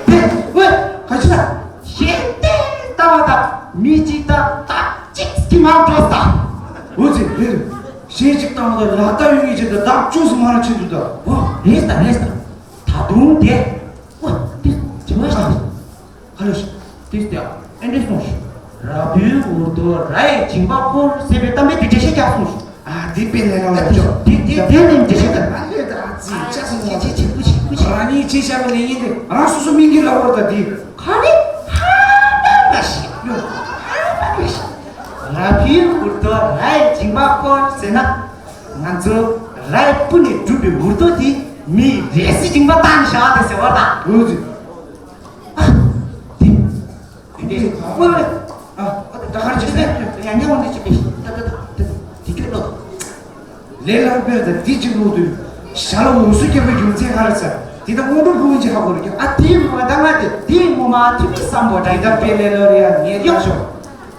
ཧེ། ཝེ། ག་ཅི་ལ། ཞེ་ཏེ་ལྟ་བ་དང་མི་གཅིག་དང་སྟབས་གཅིག་གི་མ་འགྲོ་ས། འོ་ཙི་རེད། ཞེ་གཅིག་བཏང་བ་དང་ལག་བརྡ་ཡོད་ངེས་ཅན་དང་བདག་ཅུང་སུ་མ་ར་ཆེན་དུ་དང་། འོ་རེད་ད་རེད་ད། ད་དུང་དེ། འོ་དེ་དྲི་བ་ཞིག་དང་། ཧ་ལོ་ཤི། དེ་སྟེ་ཨ་འདྲེ་སོང་ཤི། ར་བུའི་འུར་རྡོ་ར་ཡི་མཇིང་པ་ཕོར་ཟེར་བའི་གཏམ་དཔེ་དེ་འགྲེལ་བཤད་རྒྱག་སོང་ཤི། ཨ་དེ་དཔེ་ལས་ལ་བ་ཅོ། དེ་དེ་དེ་ནས་འགྲེལ་བཤད་རྒྱག་ཨ་ལས་ད་ཨ་ཙི་ཅག་སོང་ངོ་། ཅེ་ཅེ་ཅེ་ཀུ་ཅེ་ཀུ་ཅེ། རང་ཉིད་ཅེས་བྱ་བའི་ལས་ཡིན་ཏེ་རང་སོ་སོ་མིང་གི་ལ་བོར་ད་དེ། ག་རེ་ཧ་པ་མ་ཤི། ཧ་པ་མ་ཤི། ར་བུའི་འུར་རྡོ་ར་ཡི་མཇིང་པ་ཕོར་ཟེར་ན། ང་ཚོ་ར་ཡི་སྤུ་ནས་གྲུབ་པའི་འུར་རྡོ་དེ་མིའི་རེས་སི་མཇིང་པ་བཏང་བཞག་དེ་ཟེར་བ་དང་། འོ་ཙི། ཨ། དེ། དེ་འདྲའི་ཨོ་ཨོ། ཨ། ད་གར་ཅི་ཟེར། ཡང་ཉེ་བ་འདི་ཅི་པེ་ཤི། ད་ད་ད་ད་དེ་ཁྱོད་ལོ། ལས་སླ་པོ་དང་དེ་གཅིག་ལོ་དུས། ཞྭ་ལ་འུ་སུ་རྒྱབ་པའི་རྒྱུ་མཚན་ག་རེ་ཟེར། དེ་ད་སྔོན་འགྲོ་ཕུག་ཅི་ཧ་གོ་རེ་ཀྱང་ཨ་དེའི་ངོ་མ་ད་ང་དེ་དེའི་ངོ་མ་ཐུ་མི་བསམ་པོ་འདྲ་ཡི་ད་དཔེ་ལས་ལོ་རེ་ཡ་ངས་ཡོང་ཤོག་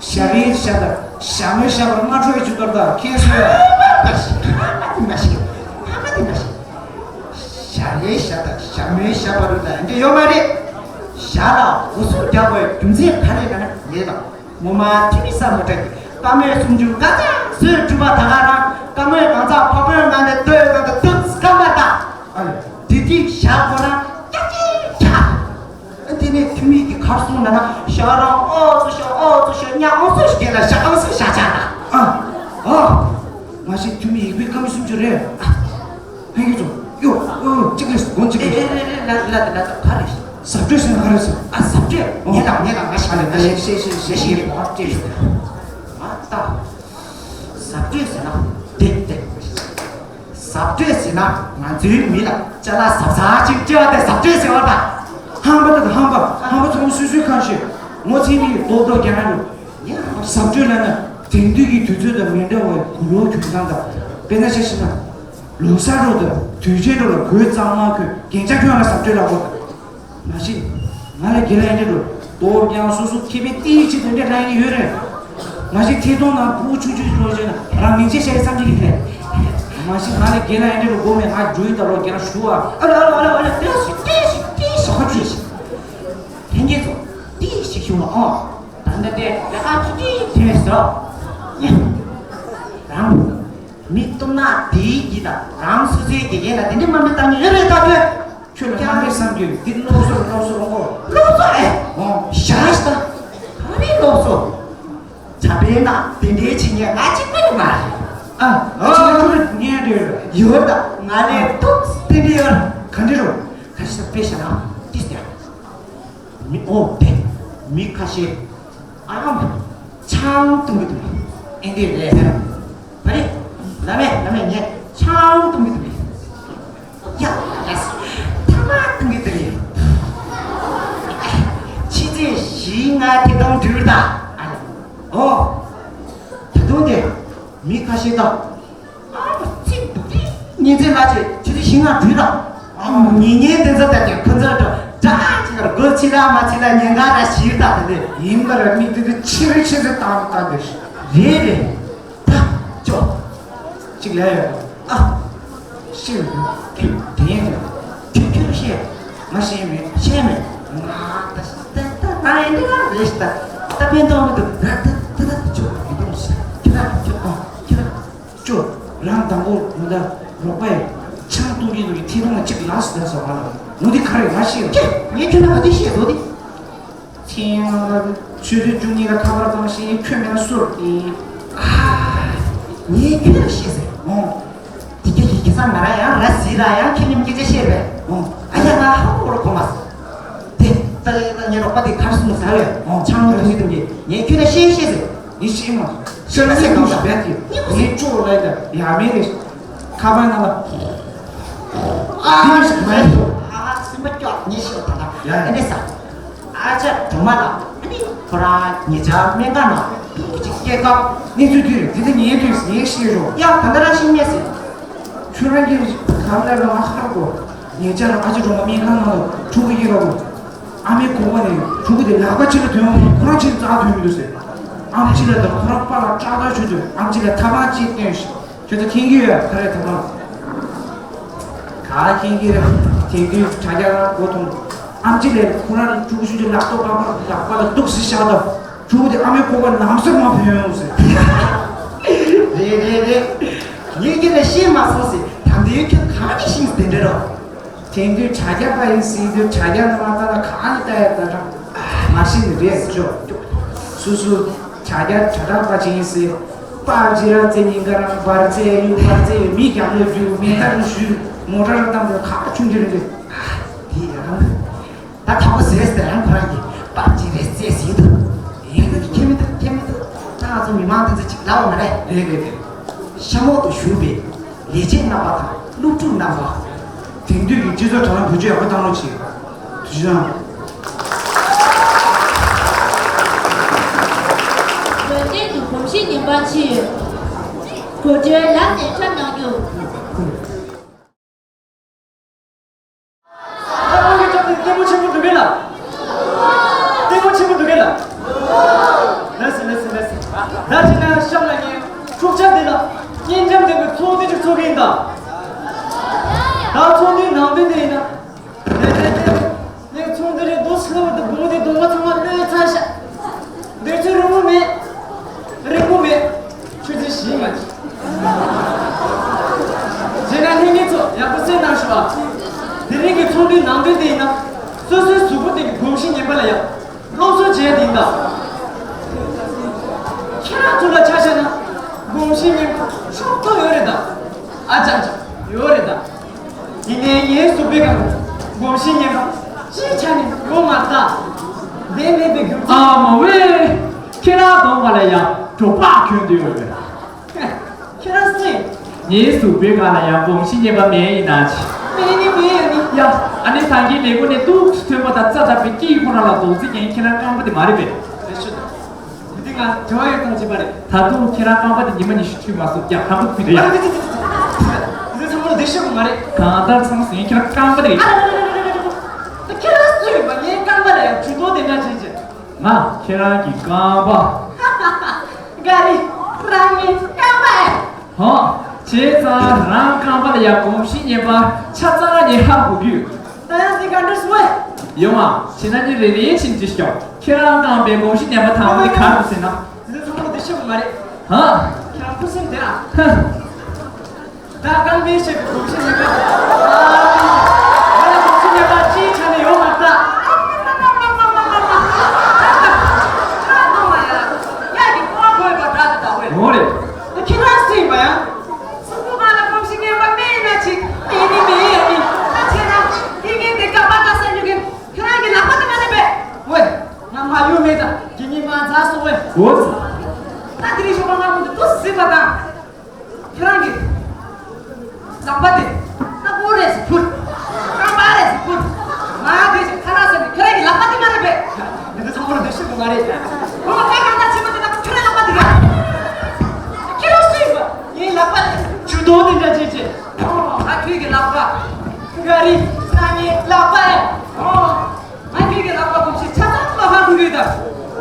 ཞྭ་རེའི་ཞྭ་དང་ཞྭ་མོའི་ཞྭ་བར་སྔ་དྲོའི་ཆུ་གཏོར་དང་ཁྱེད་སུ་ཡོད། ཕ་མ་དེ་མ་ཤེས། ཕ་མ་དེ་མ་ཤེས། ཕ་མ་དེ་མ་ཤེས། ཞྭ་རེའི་ཞྭ་དང་ཞྭ་མོའི་ཞྭ་བར་ལ་འདི་ཡོད་མ་རེད། ཞྭ་ལ་འུ་སུ་རྒྱག་པའི་རྒྱུ་མཚན་ག་རེ་ལ་ན་ལས་དང་ངོ་མ་ཐི་མི་ས་མོ་ཏྲ་གི་ཀ་མོའི་སུམ་ཅུ་ཀ་ཙ་སོས་གྲུབ་པ་ད་ག་རང་ཀ་མོའི་གང་ཚ་ཕ་བོའི་ངང་ནས་ལྟོས་ངང་དུ་ཐུགས་སྐམ་པ་དང་། ཨ་ལས། དེ་དུས་ཞྭ་ཁོ་རང་སྐྱག་ཅིག་ཆགས། དེ་ནས་ཐུ་མི་གི་ཁར་སོང་ན་ན་ཞྭ་རང་ཨོ་ཙོ་ཞྭ་ཨོ་ཙོ་ཞྭ་ཉ་ཨོ་ཙོ་ཞིག་གྱེན་ལ་ཞྭ་ཨོ་ཙོ་ཞྭ་ཆགས་ན། ཨ། ཨ། མ་གཞི་ཐུ་མི་ཡིག་པའི་ཀ་མི་སུམ་ཅུ་རེད། ཨ། ཕན་གྱི་ཚོ། ཡོ། ཨོ་གཅིག་རེད། སྒོ་གཅིག་རེད། ཨེ་ཨེ་ཨེ་ལ་ལ་ལ་ལ་ག་རེད། ཟབ་སྤྲོས་ཟེར་ན་ག་རེད་ཟེར། ཨ་ཟབ་སྤྲོས། ཨོ། ཉེ་ལ་ཉེ་ལ་ང་ཞིག་ཨ་ལས་ང་ཞིག་ཤེས་ཤེས་ཤེས་ཤེས་ཤེས་ཤེས་ཤེས་ཤེས། ཨ་ད། ཟབ་སྤྲོས་ཟེར་ན་དེ་དེ། ཟབ་སྤྲོས་ཟེར་ན་ང་ཚོའི་མི་ལ་ཅ་ལག་ཟབ་ཟབ་ཅིག་སྤྲད་པ་དེ་ཟབ་སྤྲོས་ཟེར་བ་དང་། ཧམ་པ་དང་ཧམ་པ་ཧམ་པ་ཚོ་སུས་སུས་གང་ཤེས། ངོ་ཚ་མི་རྡོག་རྡོག་རྒྱག་ན་རུ། ཟབ་སྤྲོས་ལབ་ན་དེང་དུས་ཀྱི་དུས་ཚོད་དང་མི་འདྲ་བའི་གུ་རུའི་གྱོང་ཚང་དང་། དཔེར་ན་ཆ་བཞག་ན། ལོ་གསར་རོ་དང་དུས་ཆེན་རོ་ལ་གོས་གཙང་མ་གོན་རྒྱན་ཆ་གྱོན་ལ་ཟབ་སྤྲོས་ལབ་དགོས། མ་གཞི། ང་ལ་དགེ་ལ་ཡན་འདྲེ་རུ། ལྟོ་རྐྱང་སོ་སོ་ཁེ་ཕན་ཏིའི་ཆེད་དུ་འདྲེ་ལ་ཡིན་ཡོད་རེད། མ་གཞི་ཐད་གཏོང་ནང་ཕྲུ་གུ་ཆུང་ཆུང་ཡོད་ཅེ་ན་རང་མིང་ཆད་བཤད་ཡ་བསམ་གྱི་རེད། མ་གཞི་ང་ལ་དགེ་ལ་ཡན་འདྲེ་རུ་དགོས་མེད་ང་འགྲོ་ཡི་ད་ལོ་རྒན་ཞུ་བ། ཨ་ལ་ཨ་ལ་ཨ་ལ་ཨ་ལ་ཏེ་ཞིག་ཏེ་ཞིག་ཏེ་ཞིག་ཧ་ཅི་ཞིག་ལྷན་རྒྱས་ཚོ་ཏེ་ཞིག་ཞུ་བ་ཨང་། ད་ནི་དེ་ལས་ཀ་ཅི་ཅི་དེ་ཟོ། རང་མི་སྟོབས་ན་དེའི་གི་ད་རང་སོ་སོའི་དགེ་རྒན་ལ་དེ་འདྲའི་དམའ་འབེབས་བཏང་མཁན་ཡོད་རེད་ད་ཁྱོད། ཁྱོད་ལ་དམའ་འབེབས་བསམ་རྒྱུ་འདི་སློབ་གསོ་སློབ་གསོ་རོང་གོ། སློབ་གསོ་ཨེ། ཨོ། ཞག་ཞིག་ད། ག་རེ་སློབ་གསོ། ད་དཔེར་ན་དེ་འདྲའི་བྱེད་མཁན་ང་གཅིག་པུ་ཡིན་མ་རེད། ཨ། ཨ། ཁྱེད་ལ་ཁུར་ཉན་འདྲི་ཡོད། ཡོད་ད་ང་ལས་ཐུགས་དེ་འདྲི་ཡོད། ག་འདྲི་རོ། ཁ་ཤས་དཔེ་བཞག་ན་ཏིས་ཏེ། མི་ཨོ་དེ། མི་ཁ་ཤས། ཨ་ཨམ། ཆང་བཏུང་གི་འདུག་ཨེ་འདི་རེད། བ་རེད། ལ་མེ་ལ་མེ་ངས་ཆང་བཏུང་གི་འདུག་ཡ་ཡ། ཐ་མ་བཏུང་གི་འདུག་ཕྱི་ཚེས་བཞི་ལྔ་དེ་དང་འགྲུལ་ད། ཨ་ལ། ཨོ། ད་དུང་དེ། མི་ཁ་ཤས་དང་། ཨ་ཙི་འདུག་དེ། ཉིན་མཚན་ལ་ཆེ་ཆུ་ཚོད་བཞི་ལྔ་འགྲུལ་དང་། ཨ་ཉིན་ཉིན་དེ་ཚོ་ལྟ་ཀྱང་ཁོ་ཚོར་འགྲོ་འདྲ་ཅིག་གར་སྒོ་ཕྱི་ལ་མ་ཕྱི་ལ་ཉེན་ཁ་ར་ཞིག་ད་དེ་ལས་ཡིན་པར་མི་དེ་ཚོ་ཕྱི་རུ་ཕྱི་རུ་བཏང་བཏང་དེ། རེད་རེད། ད་ཅོ། གཅིག་ལས་ཡོད། ཨ། ཤེས་ཡོད། ཁྱོད་དེ་ཡིན་ཟེར། ཁྱོད་ཁྱོད་ཤེས། ང་ཤེས་མེད་ཤེས་མེད། ང་ད་ད་ད་ང་ཡིན་འདི་ང་རེད་ད། ད་ཕན་ཐོགས་མི་འདུག་ད་ད་ད་ད་ཅོ་མི་འདུག་ཁྱོད་ད་ཁྱོད་ཨ་ཁྱོད་ད་ཅོ། རང་དང་པོ་ང་ད་རོགས་པ་ཡི་ཆང་བཏུང་གི་འདུག་གི་ཐེ་ཐོང་ལ་གཅིག་ལགས་སུ་ལས་སོ། ང་ལ་ངུ་འདི་ག་རེ་ང་ཤེས་ཡོད། ཁྱོད་ངས་ཁྱོད་ད་ག་དུས་ཤེས་འདུག་དེ། ཁྱེད་ང་ལ་ཆུ་ཚོད་བཅུ་གཉིས་ལ་ཁ་པར་བཏང་ཤེས་ཁྱོད་མེད་ན་སུར་ཨེ། ཨ། ངས་ཁྱོད་ལ་བཤད་ཟེར། འོང་། དེ་སྐད་ཀྱི་གེ་སར་ང་རང་ཡང་ར་བཟི་ར་ཡང་ཁྱེད་མཉམ་སྐད་ཆ་བཤད་པས། འོང་། ཨ་ཡ་ང་ཧ་གོ་ར་གོ་མ་སོང་། དེ་ལྟ་ལྟ་ངའི་རོགས་པ་དེ་གར་སོང་ཟ་བས། འོང་། ཆང་མོ་དུང་གི་དུང་གི་ངས་ཁྱོད་ལ་བཤད་བཤད་ཟེར། ངས་བཤད་མ་སོང་། བཤད་ན་སེམས་ཁམས་ཤིག་རྦད་དེ་ངས་ཅོག་ལ་ཡ་ཡ་མེད་རེད། ཁ་པར་ནང་ལ། ཨ་ཧ་ཞིག་མ་ཡིན་འདུག་ཨ་ཧ་སེམས་པ་སྐྱོ་ངས་ཤེས་པ་ད་ལྟ་ཡ་ཡ་ཨ་ནི་ས། ཨ་ཅག་སྒྲོལ་མ་ལགས་ཨ་ནི་ཁོ་རང་ཉེ་ཆར་སྨན་ཁང་ནང་ཕྲུ་གུ་གཅིག་སྐྱེས་སྐབས། གནས་ཚུལ་དེ་རེད་དེ་ད་ངས་དུས་ངས་ཤེས་རོགས། ཡ་ད་ལྟ་རང་ཤེས་ངས་ཟེར། ཁྱོད་རང་གིས་གང་ལ་ལ་ང་ཧ་གོ། ཉེ་ཆར་ཨ་ཅག་སྒྲོལ་མ་སྨན་ཁང་ནང་ལ་ཕྲུ་གུ་སྐྱེས་སྐབས། ཨ་མའི་གོ་བ་ནས་ཕྲུ་གུ་དེ་ལག་པ་ཕྱི་ལ་ཐོན་ཡོང་ཁོ་རང་ཕྱིར་རྩ་ཐོན་མི་འདུག་ཟེར། ཨམ་ཆི་ལ་དང་ཁོ་རང་པཱ་ལགས་སྐྲག་ཐག་ཆོད་དུས་ཨམ་ཆི་ལ་ཐབ་ལམ་གཅིག་སྟོན་ཞིག་ཁྱོད་ཚོ་མཁྱེན་གྱི་ཡོད་ག་རེ་ཐབ་ལམ། ག་མཁྱེན་གྱི་རེད། དེང་དུས་དྲ་རྒྱ་རང་མགོ་ཐོན། ཨམ་ཆི་ལ་ཁོ་རང་ཕྲུ་གུ་ཆུང་ཆུང་ལག་ཏོག་པ་པ་ལག་པ་ལ་གཏུགས་སེ་བཞག་དང་ཕྲུ་གུ་དེ་ཨ་མའི་ཁོག་པ་ལམ་སེང་མར་ཐོན་ཡོང་ཟེར། རེད་རེད་རེད། ངས་ཁྱེད་ལ་བཤད་མ་སོང་ཟེར། ད་ལྟའི་ཁྱོད་གང་གི་ཤིང་དེ་འདྲ་རོ། དེང་དུས་དྲ་རྒྱ་པ་ཡིན་ཟེར་དུས་དྲ་རྒྱ་ནང་ལ་ལྟ་ན་གང་ནས་ལྟ་ཡ་ལྟ་གྲང་མ་ཤེས་ནི་རེད་ཅོ། སུ་སུ་དྲ་རྒྱ་དྲ་གྲགས་པ་ཅིག་ཡིན་ཟེར། པར་ཇི་ར་ཙེ་ཉིན་ག་རང་བར་ཙེ་ཡུ་བར་ཙེ་ཡུ་མི་རྒྱག་ལོས་རྒྱུ་མེ་ཏར་ཞུ་མོ་ཊར་བཏང་དུས་ཁག་ཆུང་རྒྱུ་རེད། དེ་ཡང་ད་ཁག་པོ་ཟེར་ཟེར་ཡང་ཁོ་རང་གིས་པར་ཇི་རེ་ཙེ་ཟེར་འདུག་ཡིན་ན་ཁྱེད་མི་ཐུབ་ཁྱེད་མི་ཐུབ་ད་ང་ཚོ་མི་མང་དེ་ཚོ་ཅིག་ལབ་པ་མ་རེད། རེད་རེད་རེད། གཤམ་འོག་ཏུ་བཞུགས་པའི་ལས་བྱེད་རྣམ་པ་དང་སློབ་ཕྲུག་རྣམ་པ། དེང་དུས་ཀྱི་སྤྱི་ཚོགས་དྲ་ལམ་བེད་སྤྱོད་ཡག་པོ་བཏང་རོགས་བྱེད། ཐུགས་རྗེ་གནང་། འོས་འདེམས་དུ་གོམས་གཤིས་ངན་པ་ཕྱིན་ཡོད། གོ་སྒྲིག་ལམ་ནས་འཁྲབ་གནང་རྒྱུ། ལྟད་མོ་ཆེན་པོ་འདུག་གས་ལ། ལྟད་མོ་ཆེན་པོ་འདུག་གས་ལ། ལགས་སོ་ལགས་སོ་ལགས་སོ། ད་ཅི་ན་གཤམ་ལ་ངས་འཁྲུག་ཆ་འདི་ལ་སྙན་འཇམ་ལྡན་པའི་ཚོགས་འདུ་ཅིག་ཚོགས་ཀྱི་ཡིན་ད། ད་ཚོགས་འདུའི་ནང་དོན་འདི་ཡིན་ན། ངས་ཚོགས་འདུ་རེ་འདུག་སེ་ལབ་པ་དང་དགུང་ལོ་དེ་གདོང་པ་ཚང་མ་གློད་ཚར་ཤག་འདོད་ཚུལ་རིང་པོ་མེད། རིང་པོ་མེད། ཆུ་ཚོད་བཞི་མ་གཅིག་རྗེས་ན་ལྷན་རྒྱས་ཚོ་ཡག་པོ་གསན་གནང་ཞུ་བ། དེ་རིང་གི་ཚོགས་འདུའི་ནང་དོན་དེ་ཡིན་ན། སོ་སོའི་གཟུགས་པོ་སྟེང་གི་གོམས་གཤིས་ངན་པ་ལ་ཡང་སློབ་གསོ་བྱས་ཏེ་ཡིན་ད། ཁྱེད་རང་ཚོ་ལ་ཆ་བཞག་ན་གོམས་གཤིས་ངན་པ་ཕྱོགས་གཏོགས་ཡོད་རེད་ད། ཨ་ཅག་ཅག་ཡོད་རེད་ད། ཡིན་ནའི་ངའི་གཟུགས་པོའི་སྒང་གོམས་གཤིས་ངན་པ་ཅིའི་ཆ་ནས་ཡོང་མ་ཐག་དེ་མེད་པའི་རྒྱུ་མཚན། ཨ་མ་ཝེ། ཁྱེད་རང་གདོང་པ་ལ་ཡང་གྲོ་པགས་གྱོན་བསྡད་ཡོད་རེད། ཁྱེད་རང་སུ་ཡིན། ངའི་གཟུགས་པོའི་སྒང་ལ་ཡང་གོམས་གཤིས་ངན་པ་མེད་ཡིན་ན་ཅི། མེད་ནི་མེད་ཡ་ནི། ཡ། ཨ་ནི་ད་གིན་ལས་ཁུངས་ནས་ཏོག་ཙམ་ཐོན་པ་དང་རྩ་དྲག་པའི་སྐྱིད་ཁོ་རང་ལ་རྡོག་རྫིས་ཀྱང་ཁྱེད་རང་རྐང་པ་དེ་མ་རེད་པས། རེད་ཤོད་དང་། འདི་ང་དྲི་བ་ཡོད་དང་བྱེད་པ་རེད། ད་དུང་ཁྱེད་རང་རྐང་པ་དེ་ཉི་མ་ཉི་ཤུ་འཁྲུད་མ་སོང་ཀྱང་ཧམ་པ་ཁུལ་རེད་ཡ། ཨ་རེད་རེད་རེད་རེད། འདི་ཚང་མ་ལ་འདི་ཤོད་དགོས་མ་རེད། གང་ལྟར་ཚང་སོང་ཁྱེད་རང་རྐང་པ་དེ་རེད། ཨ་རེད་རེད་རེད་རེད་རེད། ད་ཁྱེད་རང་སུ་ཡིན་པ་ངའི་རྐང་པ་ལ་ཡང་ཇུས་གཏོགས་དེ་འདྲ་བྱེད་ཅེས། ང་ཁྱེད་རང་གི་རྐང་པ། ག་རེ། རང་ངའི་རྐང་པ་ཨེ། ཧོ། བྱས་ཙང་རང་རྐང་པ་ལ་ཡང་གོམས་གཤིས་ངན་པ་ཆ་ཚང་ནས་ཧ་གོ་གི་ཡོད། ད་ཡང་འདི་ག་འདྲ་སོང་ཨེ། ཡོང་ང་བྱས་ན་ནི་རེ་རེ་བྱས་ནས་འདྲི་ཤོག་ཁྱེད་རང་རྐང་པའི་གོམས་གཤིས་ངན་པ་དང་པོ་དེ་ག་རེ་ཟེར་ན། འདི་ཚང་མ་འདི་ཤེས་དགོས་མ་རེད། ཧ། ཁྱེད་རང་ཁུ་སིམ་དེ་ཨ། ཧ། ད་རྐང་པའི་ཆེད་དུ་གོམས་གཤིས་ངན་པ། ང་ལ་གོམས་གཤིས་ངན་པ་ཅིའི་ཆ་ནས་ཡོང་མ་ཐག་འོ་རེད། ཁྱེད་རང་སུ་ཡིན་པ་ཡང་། གཟུགས་པོ་སྒང་ལ་གོམས་གཤིས་ངན་པ་མེད་ཡིན་ན་ཅི། མེད་ནི་མེད་ཡ་ནི། ད་བྱས་ན་དེ་གིན་དེ་ག་པ་ག་ས་ཉོ་གིན་ཁྱེད་རང་གི་ལག་པ་དེ་མ་རེད་པས། ཝེ། ང་མ་ཡོང་མེད་ད་དགེ་བསྙེན་མ་ཛ་སོ་ཝེ། འོ་ཙི། ད་དེ་རིང་ཞོགས་པ་ང་ཁོང་དུ་ཏུ་སི་པ་དང་། ཁྱེད་རང་གི་ལག་པ་དེ་ལྟ་བུ་རེད་ཟེར་ཕུལ། རྐང་པ་རེད་ཟེར་ཕུལ། ང་དེ་ཞིག་ཁ་ལག་ཟེར་ནས་ཁྱེད་རང་གི་ལག་པ་དེ་མ་རེད་པས། འདི་ཚོ་ཚང་མ་ལ་འདི་ཤེས་དགོས་མ་རེད། ཁོང་ལ་ཁ་གང་ལྟར་ཕྱི་མ་དེ་ལ་ཁྱེད་རང་ལག་པ་དེ་རེད། ཁྱེད་རང་སུ་ཡིན་པ། ངའི་ལག་པ་དེ་ཇུས་གཏོགས་དེ་འདྲ་བྱེད་བྱེད། ཨ་ཁྱོད་ཀྱི་ལག་པ། ག་རེ། ང་ངའི་ལག་པ་ཨེ། ཨོ། ང་ཁྱོད་ཀྱི་ལག་པ་གོམས་གཤིས་ཆ་ཚང་མ་ཧ་གོ་གི་ཡོད་ད།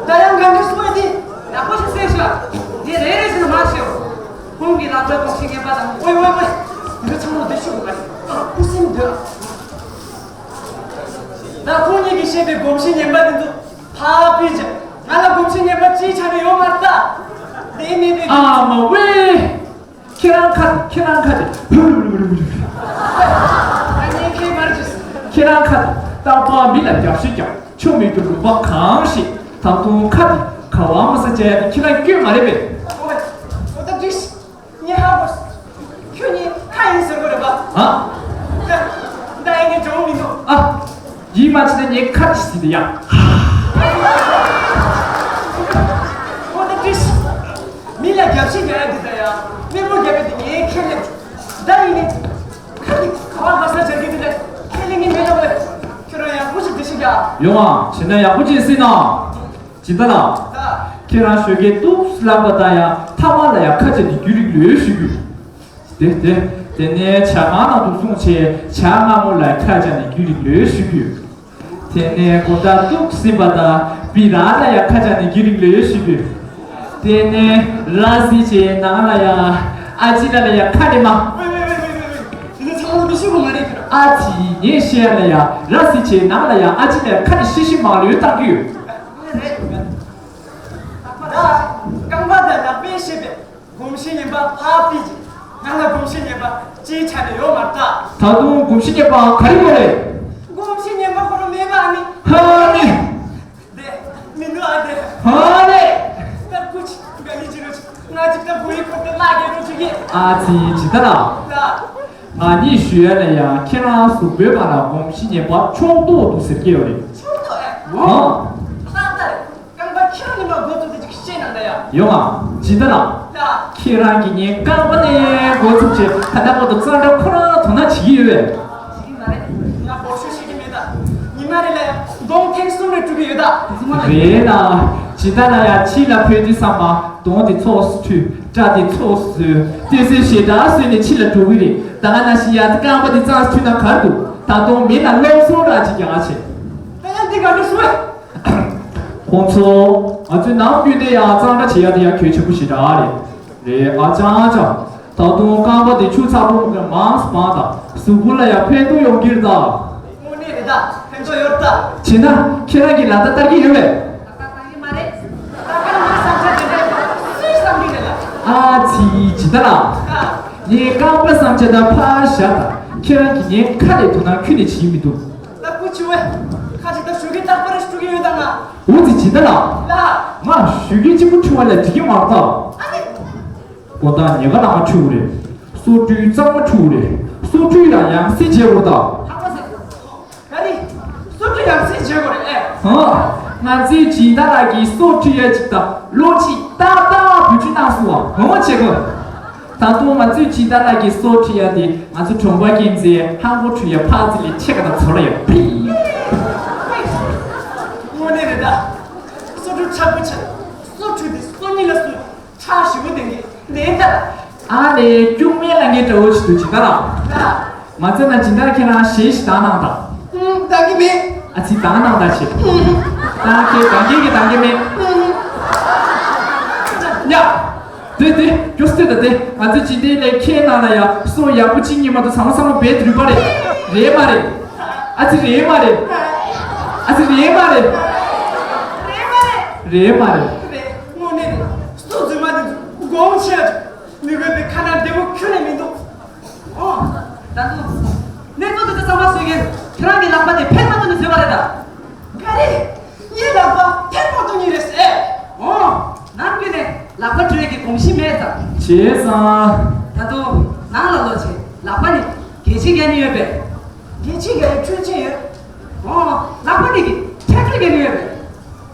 ད་ཡང་ག་འདྲ་སོང་ཨེ་དེ་ཡག་པོ་ཞིག་གསན་ཤོག་དེ་རེད། རང་ཚོའི་གོམས་གཤིས་ངན་པ་དང་། ཨོའི་ཨོའི་ཨོའི། འདི་ཚང་མ་འདི་ཤོད་དགོས་པ་རེད། ཁུ་སིམ་སྡོད། ད་ཁོང་གཉིས་ཀྱིས་བཤད་པའི་གོམས་གཤིས་ངན་པ་དེ་ཚོ་ཕར་ཕུད་བྱས། ང་ལ་གོམས་གཤིས་ངན་པ་ཅིའི་ཆ་ནས་ཡོད་མ་རེད་ད། དེ་མིན་པའི། ཨ་མ་ཝེ། ཁྱེད་རང་ཁ་དེ། ཁྱེད་རང་ཁ་དེ། ཧུ་རུ་རུ་རུ་རུ་རུ། ཨ་ནི་ཁྱེད་མར་ཅིས། ཁྱེད་རང་ཁ་དེ། རྟག་པར་མི་ལ་རྒྱབ་བཤད་རྒྱག་ཆོ་མེད་རྒྱུ་ལུང་པ་གང་ཞིག་ད་དུང་ཁ་དེ་ག་བ་མ་ས་བྱས་ཏེ་ཁྱེད་རང་སྐྱོན་མ་རེད་པས། ཨོ་ཨོ་ད་དྲིས། ངས་ཧ་གོ། ཁྱོད་གཉིས་ཁ་ཡིན་ཟེར་གོ་རེད་པ། ཨ། ད་ཡིན་ངས་འཇོག་མི་འདུག་ཨ། ཡིད་མ་ཆེས་ན་ངས་ཁ་ཅིག་ཟིན་ཏེ་ཡ། ཁོ་ད་དྲིས། མི་ལ་རྒྱབ་བཤད་རྒྱག་ཡ་འདི་ད་ཡ། དམོད་མོ་རྒྱབ་ཡ་འདི་ངས་ཁས་ལེན། ད་ཡིན་ནས། ཁ་འདི་ག་བ་ག་ས་བྱ་རྒྱུ་འདི་ལ་ཁས་ལེན་གྱི་མེད་ལ་བས། ཁྱོད་རང་ཡག་པོ་ཞིག་འདི་ཤིག་ཡ། ཡོང་ཨ། བྱས་ན་ཡག་པོ་ཅིག་ཟིན་ན། ཇི་ལྟ་ལགས། ད། ཁྱེད་རང་ཞོགས་ཀས་ཏོག་ཙམ་ལངས་པ་དང་ཡང་ཐ་མག་ལ་ཡང་ཁ་བྱས་ནས་རྒྱུན་རིང་ལོས་ཞུ་རྒྱུ། དེ་དེ། དེ་ནས་ཇ་ཁང་ནང་དུ་སོང་བྱས་ཇ་མངར་མོ་ལ་ཁ་བྱས་ནས་རྒྱུན་རིང་ལོས་ཞུ་རྒྱུ། དེ་ནས་དགོང་དག་འདུག་ཟིན་པ་དང་བི་ར་ལ་ཡང་ཁ་བྱས་ནས་རྒྱུན་རིང་ལོས་ཞུ་རྒྱུ། དེ་ནས་ར་བཟི་བྱས་ནང་ལ་ཡང་ཨ་ཅི་ལ་ལ་ཡང་ཁ་ནས་མ། དེ་ཚང་མ་མི་ཤེས་པ་མ་རེད། ཨ་ཙི། ངས་བཤད་ཡ་ལ་ཡང་ར་བཟི་བྱས་ནང་ལ་ཡང་ཨ་ཅི་ལ་ཡང་ཁ་ནས་ཤི་ཤི་མང་ལོས་བཏང་གི་ཡོད། རེད། ད་རྐང་པ་དང་ལག་པས་བཤད་པའི་གོམས་གཤིས་ངན་པ་ཕར་ཕུད་ཅིག་ང་ལ་གོམས་གཤིས་ངན་པ་ཅིའི་ཆ་ནས་ཡོད་མ་རེད་ད། ད་དུང་གོམས་གཤིས་ངན་པ་ག་རེ་ཡོད་རེད། གོམས་གཤིས་ངན་པ་ཁོ་རང་མེད་པ་ཨ་ནི། ཧ་ནི། དེ་མི་འདུག་ཨ་དེ། ཧ་ནི། ད་ཀུ་ཅི་ག་ལི་ཅི་རུ་ཅི་ང་ཅིག་ད་བུ་ཡི་ཁོ་དེ་ལ་རྒྱལ་རུ་ཅི་གི། ཨ་ཙི་ཇི་ལྟ་ལགས། ད། ང་གཉིས་ཞུ་ཡ་ལ་ཡ་ཁྱེད་རང་གཟུགས་པོའི་བར་ལ་གོམས་གཤིས་ངན་པ་ཕྱོགས་གཏོགས་འདུག་ཟེར་གྱི་ཡོད་རེད། ཕྱོགས་གཏོགས་ཨེ། ཨོ། ད་ལྟ་རེད། རྐང་པ་ཁྱེད་རང་ཉི་མ་འགོ་བཙུགས་ཏེ་ཅིག་བཤད་ན་འདྲ་ཡ། ཡོང་ཨ། ཇི་ལྟ་ལགས། ད། ཁྱེད་རང་གིས་ངའི་རྐང་པ་ནས་འགོ་བཙུགས་བྱས་ད་ལྟ་བར་དུ་གཙང་སྦྲ་ཁོ་རང་དོ་སྣང་བྱེད་ཀྱི་ཡོད་པས། བྱེད་ཀྱི་མ་རེད། ང་སྒོར་ཤུགས་ཤེས་ཀྱི་མེད་ད། ཉི་མ་རེ་ལ་ཡ་གདོང་ཐེངས་གསུམ་རེ་བཀྲུ་གི་ཡོད་ད། རེད་ལ། ཇི་ལྟ་ལ་ཡ་ཕྱི་ལ་ཕེབས་དུས་ཙམ་པ་གདོང་དེ་ཚོགས་སུ་འཁྲུད། སྐྲ་དེ་ཚོགས་སུ་བཟོས། ཏོག་ཙམ་ཞེ་དྲག་བཟོས་ནས་ཕྱི་ལ་འགྲོ་གི་རེད། ད་ག་ནང་བཞིན་ཡ་ད་རྐང་པ་དེ་གཙང་སུ་འཁྲུད་ན་ག་རེ་འདུག་ད་དུང་མི་ལ་སློབ་གསོ་ར་ཅིག་རྒྱག་བྱེད། ད་ཡང་འདི་ག་འདྲ་སུ་བས། ཁོང་ཚོ། ང་ཚོའི་ནམ་རྒྱུན་དེ་ཡང་གཙང་སྦྲ་བྱེད་ཡ་དེ་ཡང་གལ་ཆེན་པོ་ཞེ་དྲག་རེད། རེད་ཨ་ཅང་ཅང་། ད་དུང་རྐང་པ་དེ་ཆུ་ཚ་པོ་གི་མང་སུ་མང་དང་གཟུགས་པོ་ལ་ཡང་ཕན་ཐོགས་ཡོང་གི་རེད་ད། དངོས་གནས་རེད་ད། ཕན་ཐོགས་ཡོད་ད། བྱས་ན་ཁྱེད་རང་གིས་ལག་བརྡ་བསྟར་གྱི་ཡོད་པས། ལག་བརྡ་བསྟར་གྱི་མ་རེད། ད་རྐང་པ་བསམ་འཆར་དེ་འདྲ་སུས་བསམ་གྱི་རེད་ལ། ཨ་ཙི་ཇི་ལྟ་ལགས། ད། ངའི་རྐང་པ་བསམ་འཆར་ད་ཕར་བཞག་ད། ཁྱེད་རང་གིས་ངའི་ཁ་ལ་དོ་སྣང་ཁྱོན་ནས་བྱེད་ཀྱི་མི་འདུག་ད་སྐུ་མཁྱེན། ཁ་ཅིག་ད་ཞུ་གི་རྟག་པར་ཞུ་གི་ཡོད་ད་ང་། འོ་ཙི་ཇི་ལྟ་ལགས། ལགས། ང་ཞུ་གི་གཅིག་པུ་བྱུང་བ་ལ་འགྲིག་གི་མ་རེད་ད། ཨ་ནི། དགོང་དག་ཉལ་ཁ་ལངས་མ་འཁྲུལ་རེད། སོ་བཀྲུས་གཙང་མ་འཁྲུལ་རེད། སོ་བཀྲུས་ཡང་ཡང་སེ་བྱེད་དགོས་རེད་ད། ཧ་གོ་སོང་། ག་རེ། སོ་བཀྲུས་ཡང་སེ་བྱེད་དགོས་རེད་ཨེ། ཧ། ང་ཚོའི་སྦྱིན་བདག་ལགས་ཀྱིས་སོ་བཀྲུས་ཡ་ཅིག་དང་ལོ་གཅིག་ཏག་ཏག་བེད་སྤྱོད་གནང་སོང་བ་ངོ་མ་བྱེད་དགོས། ད་དུང་ང་ཚོའི་སྦྱིན་བདག་ལགས་ཀྱིས་སོ་བཀྲུས་ཡ་དེ་ང་ཚོ་གྲོང་པ་ཀུན་གྱིས་ཧང་གོ་བཀྲུས་ཡ་ཕག་རྫི་ལས་ཆེ་ག་དང་ཚོར་ཡ་ཕི། དངོས་གནས་རེད་ད། སོ་བཀྲུས་ཆག་པོ་ཆག་སོ་བཀྲུས་དེ་སོ་གཉིས་ལ་སོ། ཁྲག་ཞིམ་པོ་ལྡན་གྱི་ལྡན་ད། ཨ་ལས་སྐྱུག་མེད་ལ་ངའི་དགྲ་བོ་ཞིག་ཏུ་ཇི་ལྟ་ལགས། ང་ཚོ་ན་སྦྱིན་བདག་ཁྱེད་རང་ཞེ་ཞིག་བཏང་གནང་དང་། ཨུམ་བཏང་གི་མེད། ཨ་ཙི་བཏང་གནང་དང་ཞེས། བཏང་གི་བཏང་གི་གི་བཏང་གི་མེད། ཡ། དེ་དེ་སྐྱོ་སྟེ་ད་དེ་ང་ཚོ་སྦྱིན་བདག་ལས་ཁྱེད་ནང་ལ་ཡ་སོ་ཡག་པོ་གཅིག་གཉིས་མ་གཏོགས་ཚང་མ་ཚང་མ་བེད་རུས་པ་རེད། རེད་མ་རེད། ཨ་ཙི་རེད་མ་རེད། ཨ་ཙི་རེད་མ་རེད། རེད་མ་རེད། རེད་མ་རེད། རེད་དངོས་གནས་རེད། སོ་རྫུན་མ་དེ་ཚོ་དགོངས་ཆེ། མི་དགོས་པའི་ཁ་ན་བདེ་པོ་ཁྱོན་ནས་མི་འདུག་ཨོ། ད་དུང་། གནས་ཚུལ་དེ་ཚོ་ཚང་མ་བཟོས་མཁན་ཁྱེད་རང་གི་ལག་པ་དེ་ཕན་མ་ཐོགས་ནས་བཟོས་པ་རེད་ད། ག་རེ། ངའི་ལག་པ་ཕན་མ་ཐོགས་ནི་རེད་ཟེར། ཨོ། ནམ་རྒྱུན་ནས་ལག་པ་བཀྲུ་ཡས་ཀྱི་གོམས་གཤིས་མེད་ཙང་། བྱས་ཙང་། ད་དུང་ནང་ལ་ལོག་བྱས་ལག་པ་ནི་གད་ཕྱིས་རྒྱག་ནི་ཡོད་པས། གད་ཕྱིས་རྒྱག་ཡས་འཕྲུལ་ཆས་ཡོད། ཨོ། ལག་པ་ནི་གི་འཕྲལ་འཕྲལ་རྒྱག་ནི་ཡོད་པས།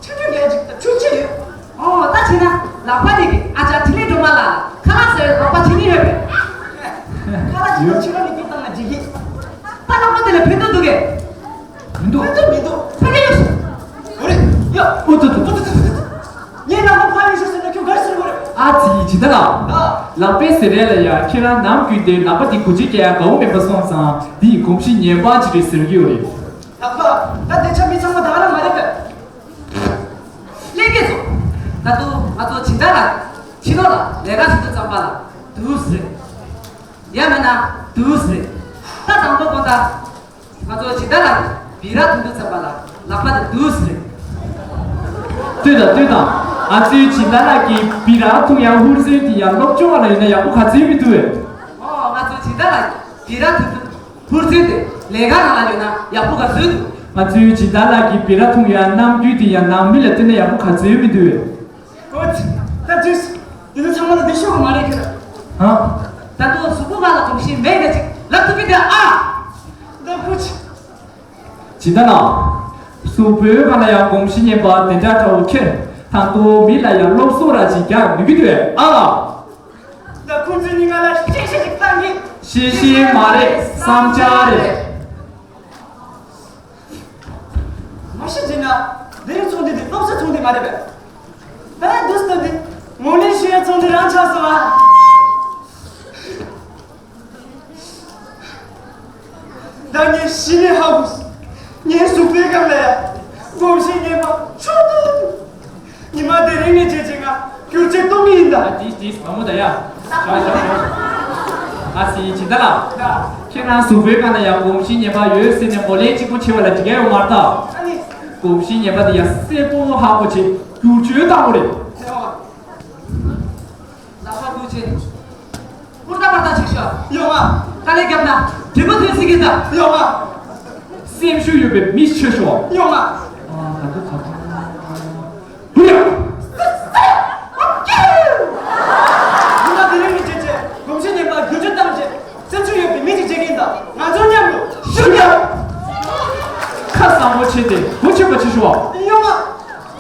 འཕྲལ་འཕྲལ་རྒྱག་ཅིག་ད་འཕྲུལ་ཆས་ཡོད། ཨོ་ད་བྱས་ན་ལག་པ་ནི་གི་ཨ་ཅག་འཕྲིན་ལས་སྒྲོལ་མ་ལགས་ཁ་ལག་ཟེར་ལག་པ་བྱེད་ནི་ཡོད་པས། ཁ་ལག་ཅིག་ད་ཕྱི་ལོགས་ནས་སྐྱེལ་བཏང་ན་འགྲིག་གི། ད་ལག་པ་དེ་ལ་ཕན་ཐོགས་འདུག་གས། མི་འདུག་ཕན་ཐོགས་མི་འདུག་ཕ་གི་ཡོད་སོང་། འོ་རེད། ཡ། ཨོ་ཏོ་ཏོ། ངས་ལག་པ་ཕར་ཡོད་ཤོག་ཟེར་ན་ཁྱོད་ག་རེ་ཟེར་དགོས་རེད། ཨ་ཙི་ཇི་ལྟ་ལགས། ཨ། ལག་པའི་ཟེར་རེད་ལ་ཡ་ཁྱེད་རང་ནམ་རྒྱུན་དེ་ལག་པ་འདི་འགུལ་སྐྱོད་རྒྱག་ཡ་དགའ་བོ་མེད་པ་སོང་ཙང་འདི་ཡི་གོམས་གཤིས་ངན་པ་ཅིག་རེད་ཟེར་གྱི་ཡོད་རེད། ལག་པ། ད་དེ་ཆ་མི་ཚང་མ་ད་ག་རང་མ་རེད་པས། ལྷན་རྒྱས་ཚོ། ད་དུང་ང་ཚོ་སྦྱིན་བདག་ལགས་ཕྱི་ལོགས་ལ་ལས་ཀ་བྱེད་དུས་ཙམ་པ་ལ་ དུས་རེད། ཡང་མིན་ན་དུས་རེད། ད་དང་པོ་གོ་ད། ང་ཚོ་སྦྱིན་བདག་ལགས་ཀྱིས་སྦི་ར་འཐུང་དུས་ཙམ་པ་ལ་ལག་པ་དེ་དུས་རེད། ལྟོས་དང་ལྟོས་དང་། ང་ཚོའི་སྦྱིན་བདག་ལགས་ཀྱིས་སྦི་ར་འཐུང་ཡག་ཧུར་བརྩོན་དེ་ཡང་སློབ་སྦྱོང་བ་ལ་ཡིན་ན་ཡག་པོ་ག་ཚོད་མི་འདུག་བས། ཨོ། ང་ཚོའི་སྦྱིན་བདག་ལགས་ཀྱིས་སྦི་ར་འཐུང་དུས་ཧུར་བརྩོན་དེ་ལས་ཀ་ནང་ལ་ཡོད་ན་ཡག་པོ་ག་ཚོད་འདུག་ང་ཚོའི་སྦྱིན་བདག་ལགས་ཀྱིས་སྦི་ར་འཐུང་ཡག་རྣམ་འགྱུར་དེ་ཡང་ནང་མི་ལ་བལྟས་ན་ཡག་པོ་ག་ཚོད་མི་འདུག་བས། ཀོ་ཅི། ད་ཅིས། འདི་ཚོ་ཚང་མ་ལ་འདི་ཤོག་གི་མ་རེད་ཁྱེད། ཧ། ད་དུང་གཟུགས་པོ་སྒང་ལ་གོམས་གཤིས་མེད་ན་ཅིག་ལབ་ཐུབ་པས་ད་ཨ། ད་ཀོ་ཅི། ཇི་ལྟ་ན། གཟུགས་པོའི་སྒང་ལ་ཡང་གོམས་གཤིས་ངན་པ་དེ་འདྲ་འདྲ་བོ་ཁྱེར། ད་དུང་མི་ལ་ཡང་སློབ་གསོ་ར་ཅིག་རྒྱག་མི་དགོས་དུས་ཨ། ད་ཁོ་ཚོའི་མིག་སྔ་ལ་ཤེས་ཤེས་ཅིག་བཏང་གི། ཤེས་ཤེས་མ་རེད་བསམ་འཆར་རེད། མ་གཞི་བྱས་ན་དེ་རིང་ཚོགས་འདུ་འདི་སློབ་གསོའི་ཚོགས་འདུ་མ་རེད་པས། ད་འདུག་སྟངས་འདི་ངོས་ལེན་ཞུ་ཡའི་ཚོགས་འདུ་རང་ཆགས་སོང་ཨ། ད་ངས་གཞི་ནས་ཧ་གོ་སོང་། ངའི་གཟུགས་པོའི་སྒང་ལ་ཡ་གོམས་གཤིས་ངན་པ་ཆུང་དུ། ཉི་མ་དེ་རིང་ནས་བྱས་རྗེས་ང་བསྒྱུར་བཅོས་གཏོང་གི་ཡིན་ད། ཨ་ཏིས་ཏིས་མ་མོ་ད་ཡ། ཞོག་ཞོག་ཞོག་ཨ་སི་ཇི་ལྟ་ལ། ཁྱེད་རང་གཟུགས་པོའི་སྒང་ལ་ཡང་གོམས་གཤིས་ངན་པ་ཡོད་ཟེར་ནས་ངོས་ལེན་གཅིག་པོ་བྱེད་པ་ལ་འགྲིག་གི་ཡོད་མ་རེད་ད། ཨ་ནི། གོམས་གཤིས་ངན་པ་དེ་ཡང་གསལ་པོ་ཧ་གོ་བྱས་བསྒྱུར་བཅོས་བཏང་དགོས་རེད། ལག་པ་འདུག་བྱས། ཧུར་ཐག་པར་ཐག་བྱེད་ཤོག་ཡོང་ང་། དཀའ་ལས་བརྒྱབ་ན་དྲི་མ་ཐོན་སྲིད་ཀྱི་ད། ཡོང་ང་། སེམས་ཤུགས་ཡོད་པའི་མི་ཆོས་ཤོག་ཡོང་ང་། ཨ་ད་དུ་ད་དུ། ཧུ་ཡ། ཡིན་ན་དེ་རིང་གི་བྱས་རྗེས་གོམས་གཤིས་ངན་པ་བསྒྱུར་བཅོས་བཏང་རྗེས་སེམས་ཤུགས་ཡོད་པའི་མི་ཞིག་བྱེད་ཀྱི་ཡིན་ད། ང་ཚོ་མཉམ་དུ་ཤུགས་རྒྱབ། ཁ་བཟང་པོ་བྱས་ཏེ་གོ་ཆོད་པ་བྱེད་ཤོག་ཡོང་ང་།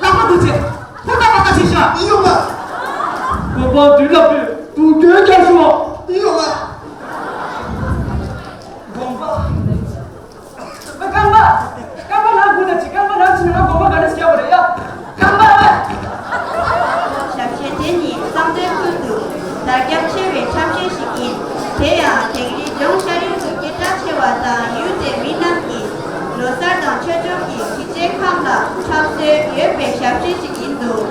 ལག་པ་འདུག་བྱས། ཧུར་ཐག་པར་ཐག་བྱེད་ཤོག་ཡོང་ང་། གོམ་པ་མདུན་ལ་སྤོས་སྡུག་སྐྱོན་རྒྱག་ཤོག་ཡོང་ང་། དགོངས་པ། རྐང་པ། རྐང་པ་ནང་སྒུག་ན་ཅི། རྐང་པ་ནང་ཕྱིན་ན་ང་དགོངས་པ་ག་རེ་བཞག་པ་རེད་ཡ། རྐང་པ། ཞབས་ཕྱི་དེ་ནི་བསམ་གྲུའི་ཁུལ་དུ་དར་ཁྱབ་ཆེ་བའི་འཁྲབ་གཞས་ཤིག་ཡིན། དེ་ཡང་དིང་རི་ལྗོངས་ཤར་ཡུལ་དུ་སྐད་གྲགས་ཆེ་བ་དང་ཡུལ་དེའི་མི་རྣམས་ཀྱིས་ལོ་གསར་དང་ཆོས་ཕྱོགས་ཀྱི་དུས་ཆེན་ཁག་ལ་འཁྲབ་སྲོལ་ཡོད་པའི་ཞབས་ཕྱི་ཞིག་ཡིན་འདུག་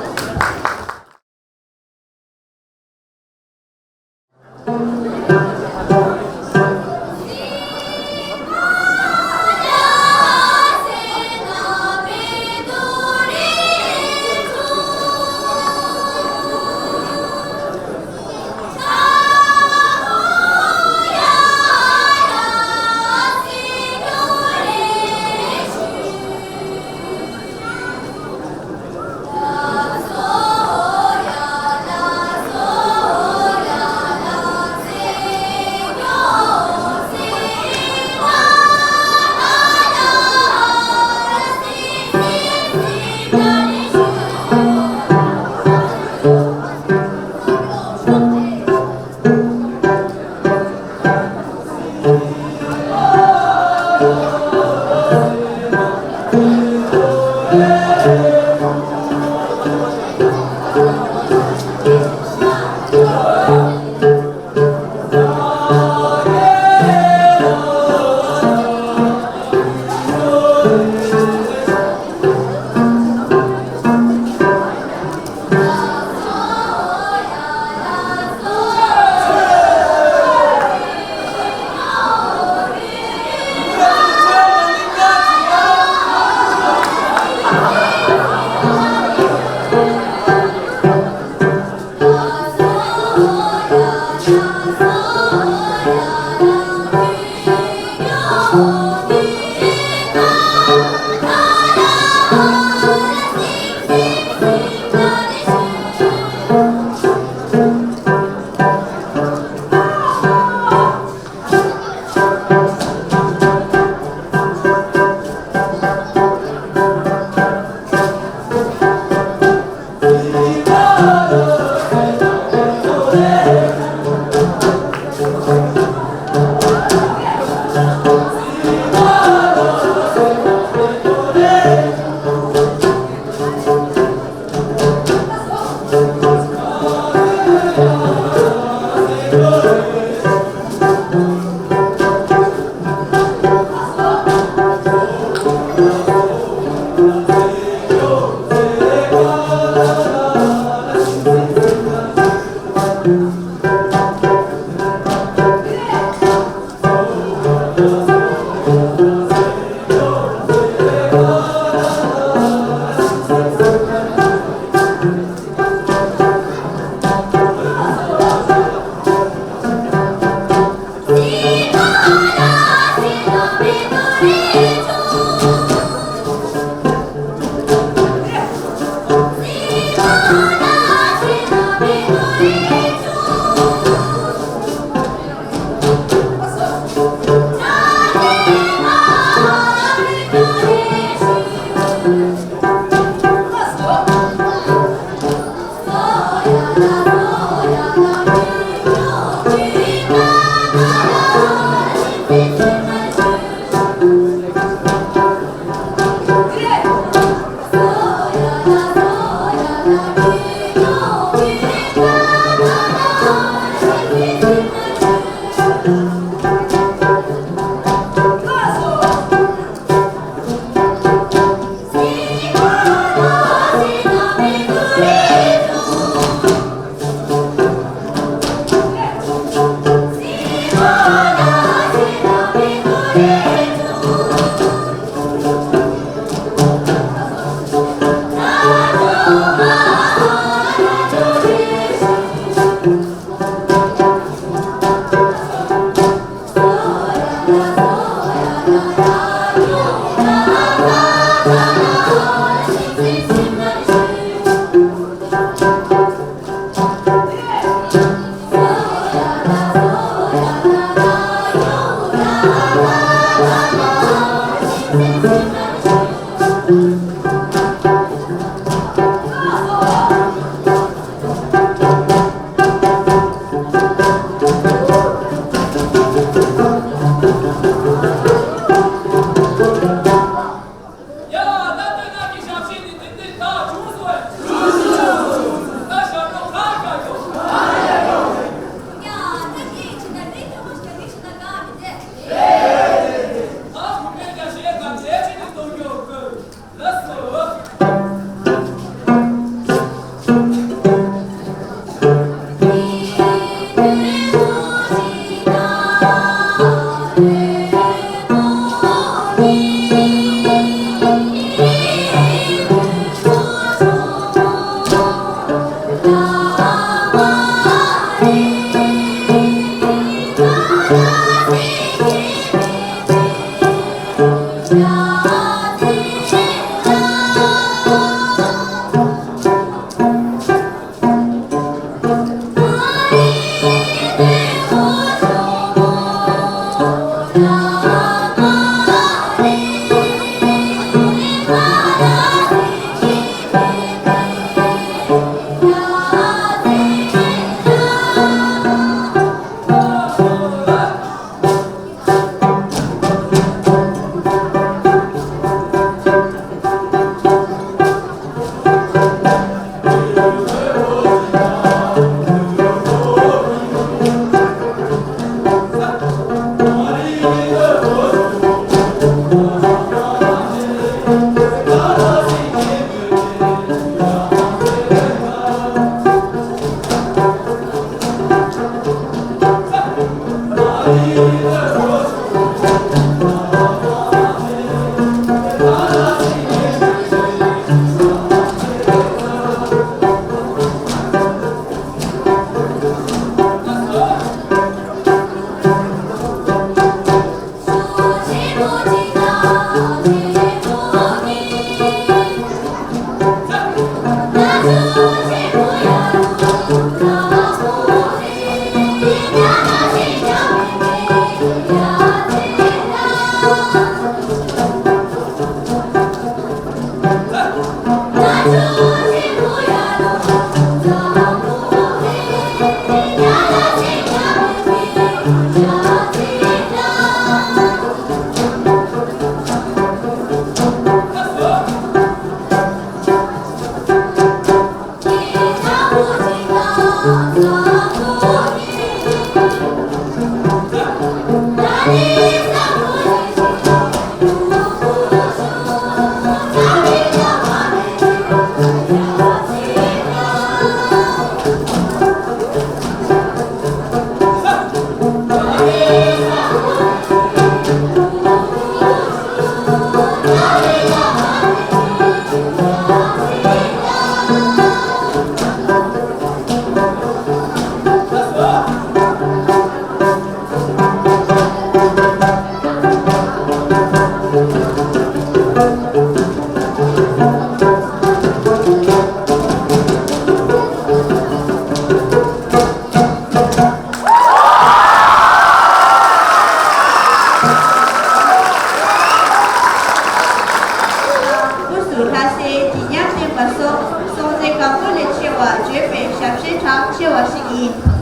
ཐག་ཆོད་པ་ཞིག་ཡིན།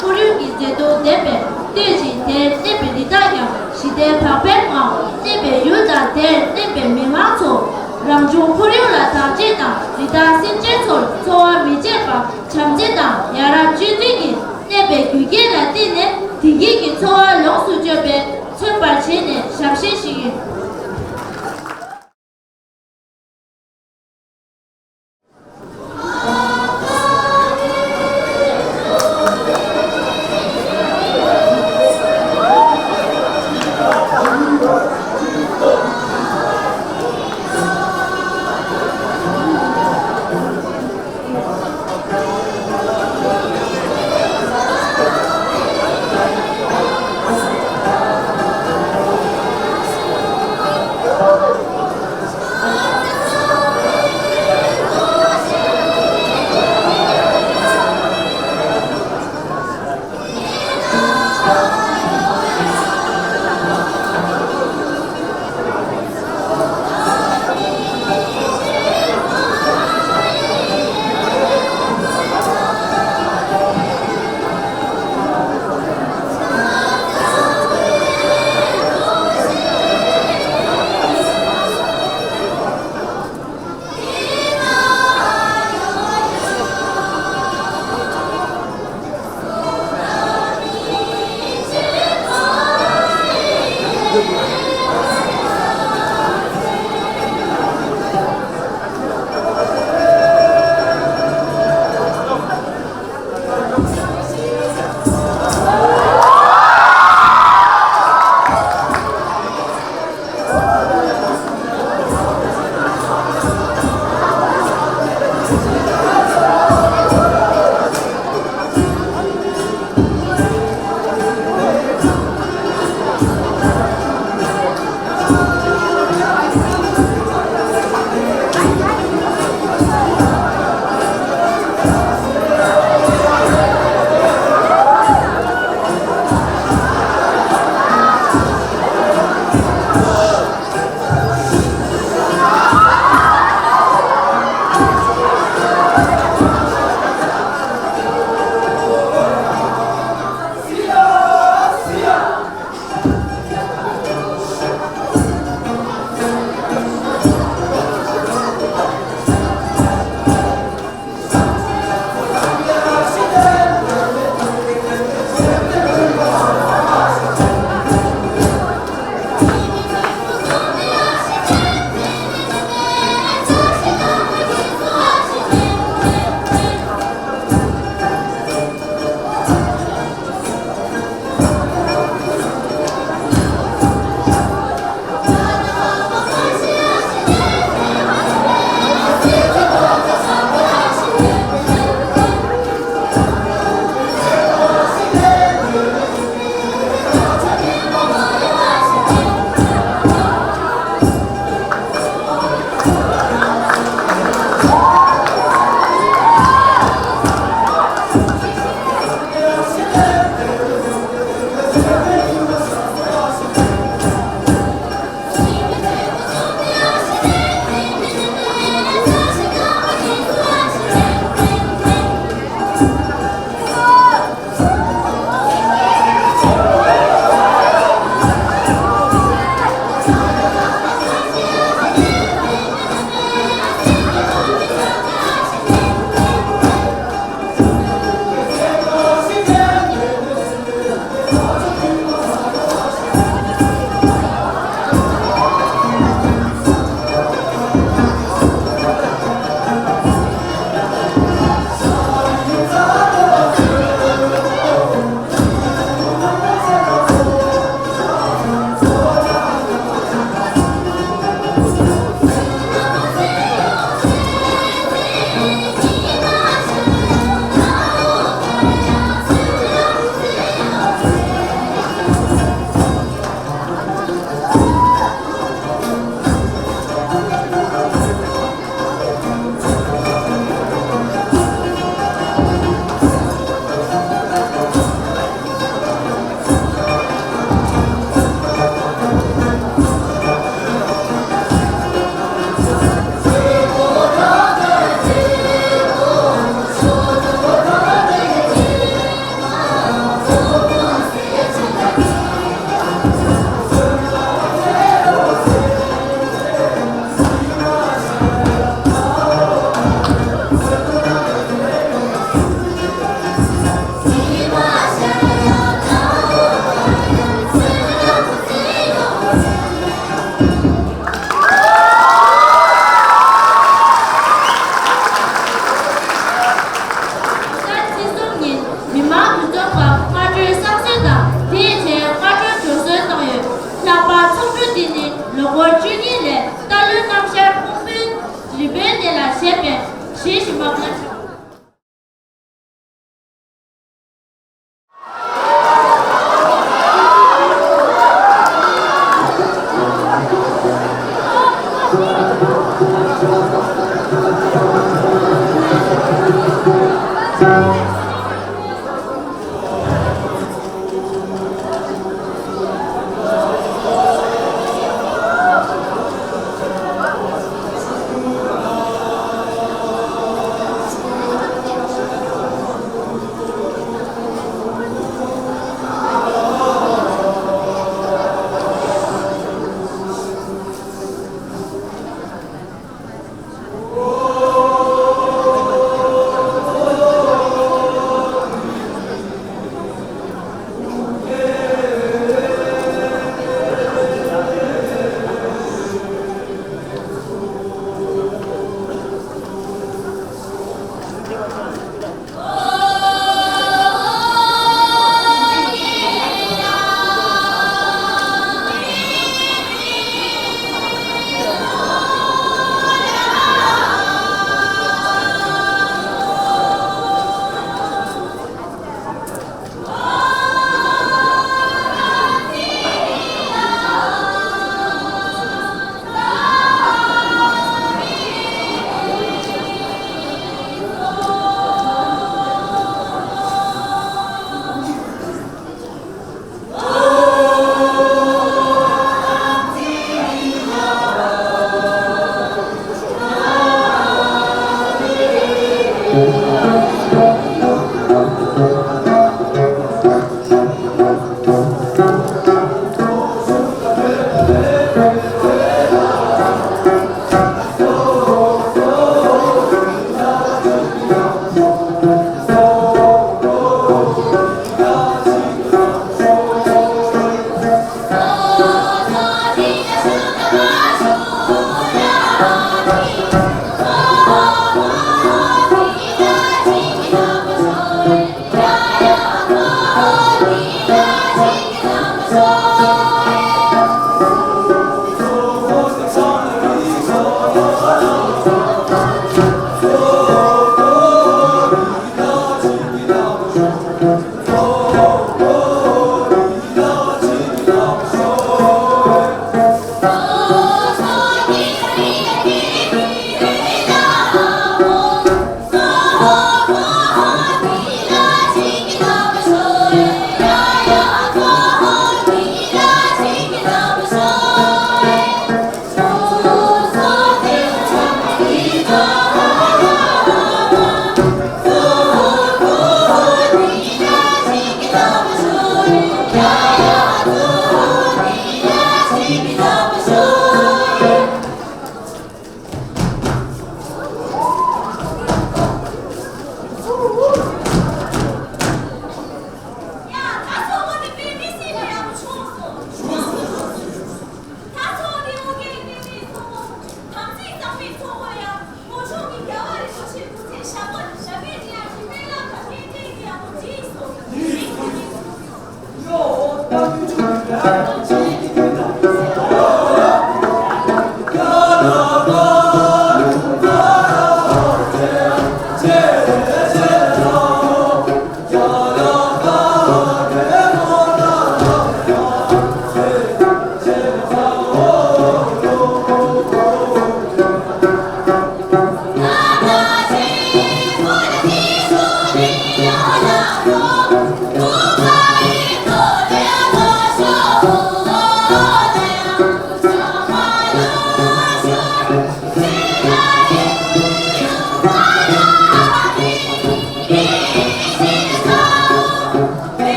ཁོར་ཡུག་གི་མཛེས་སྡུག་ལྡན་པས་བསྟོད་ཅིང་དེར་གནས་པའི་རི་དྭགས་ཀྱང་ཞི་བདེའི་བག་ཕེབས་ངང་གནས་པའི་ཡུལ་དང་དེར་གནས་པའི་མི་མང་ཚོ་རང་བྱུང་ཁོར་ཡུག་ལ་བདག་གཅེས་དང་རི་དྭགས་སེམས་ཅན་ཚོར་འཚོ་བ་མི་བརྗེད་པ་བྱམས་བརྩེ་དང་ཡ་རབས་སྤྱོད་ཚུལ་གྱིས་གནས་པའི་རྒྱུ་རྐྱེན་ལ་བརྟེན་ནས་བདེ་སྐྱིད་ཀྱི་འཚོ་བ་ལོངས་སུ་སྤྱོད་པའི་མཚོན་པར་བྱས་ནས་ཞབས་ཞུ་ཞིག་ཡིན།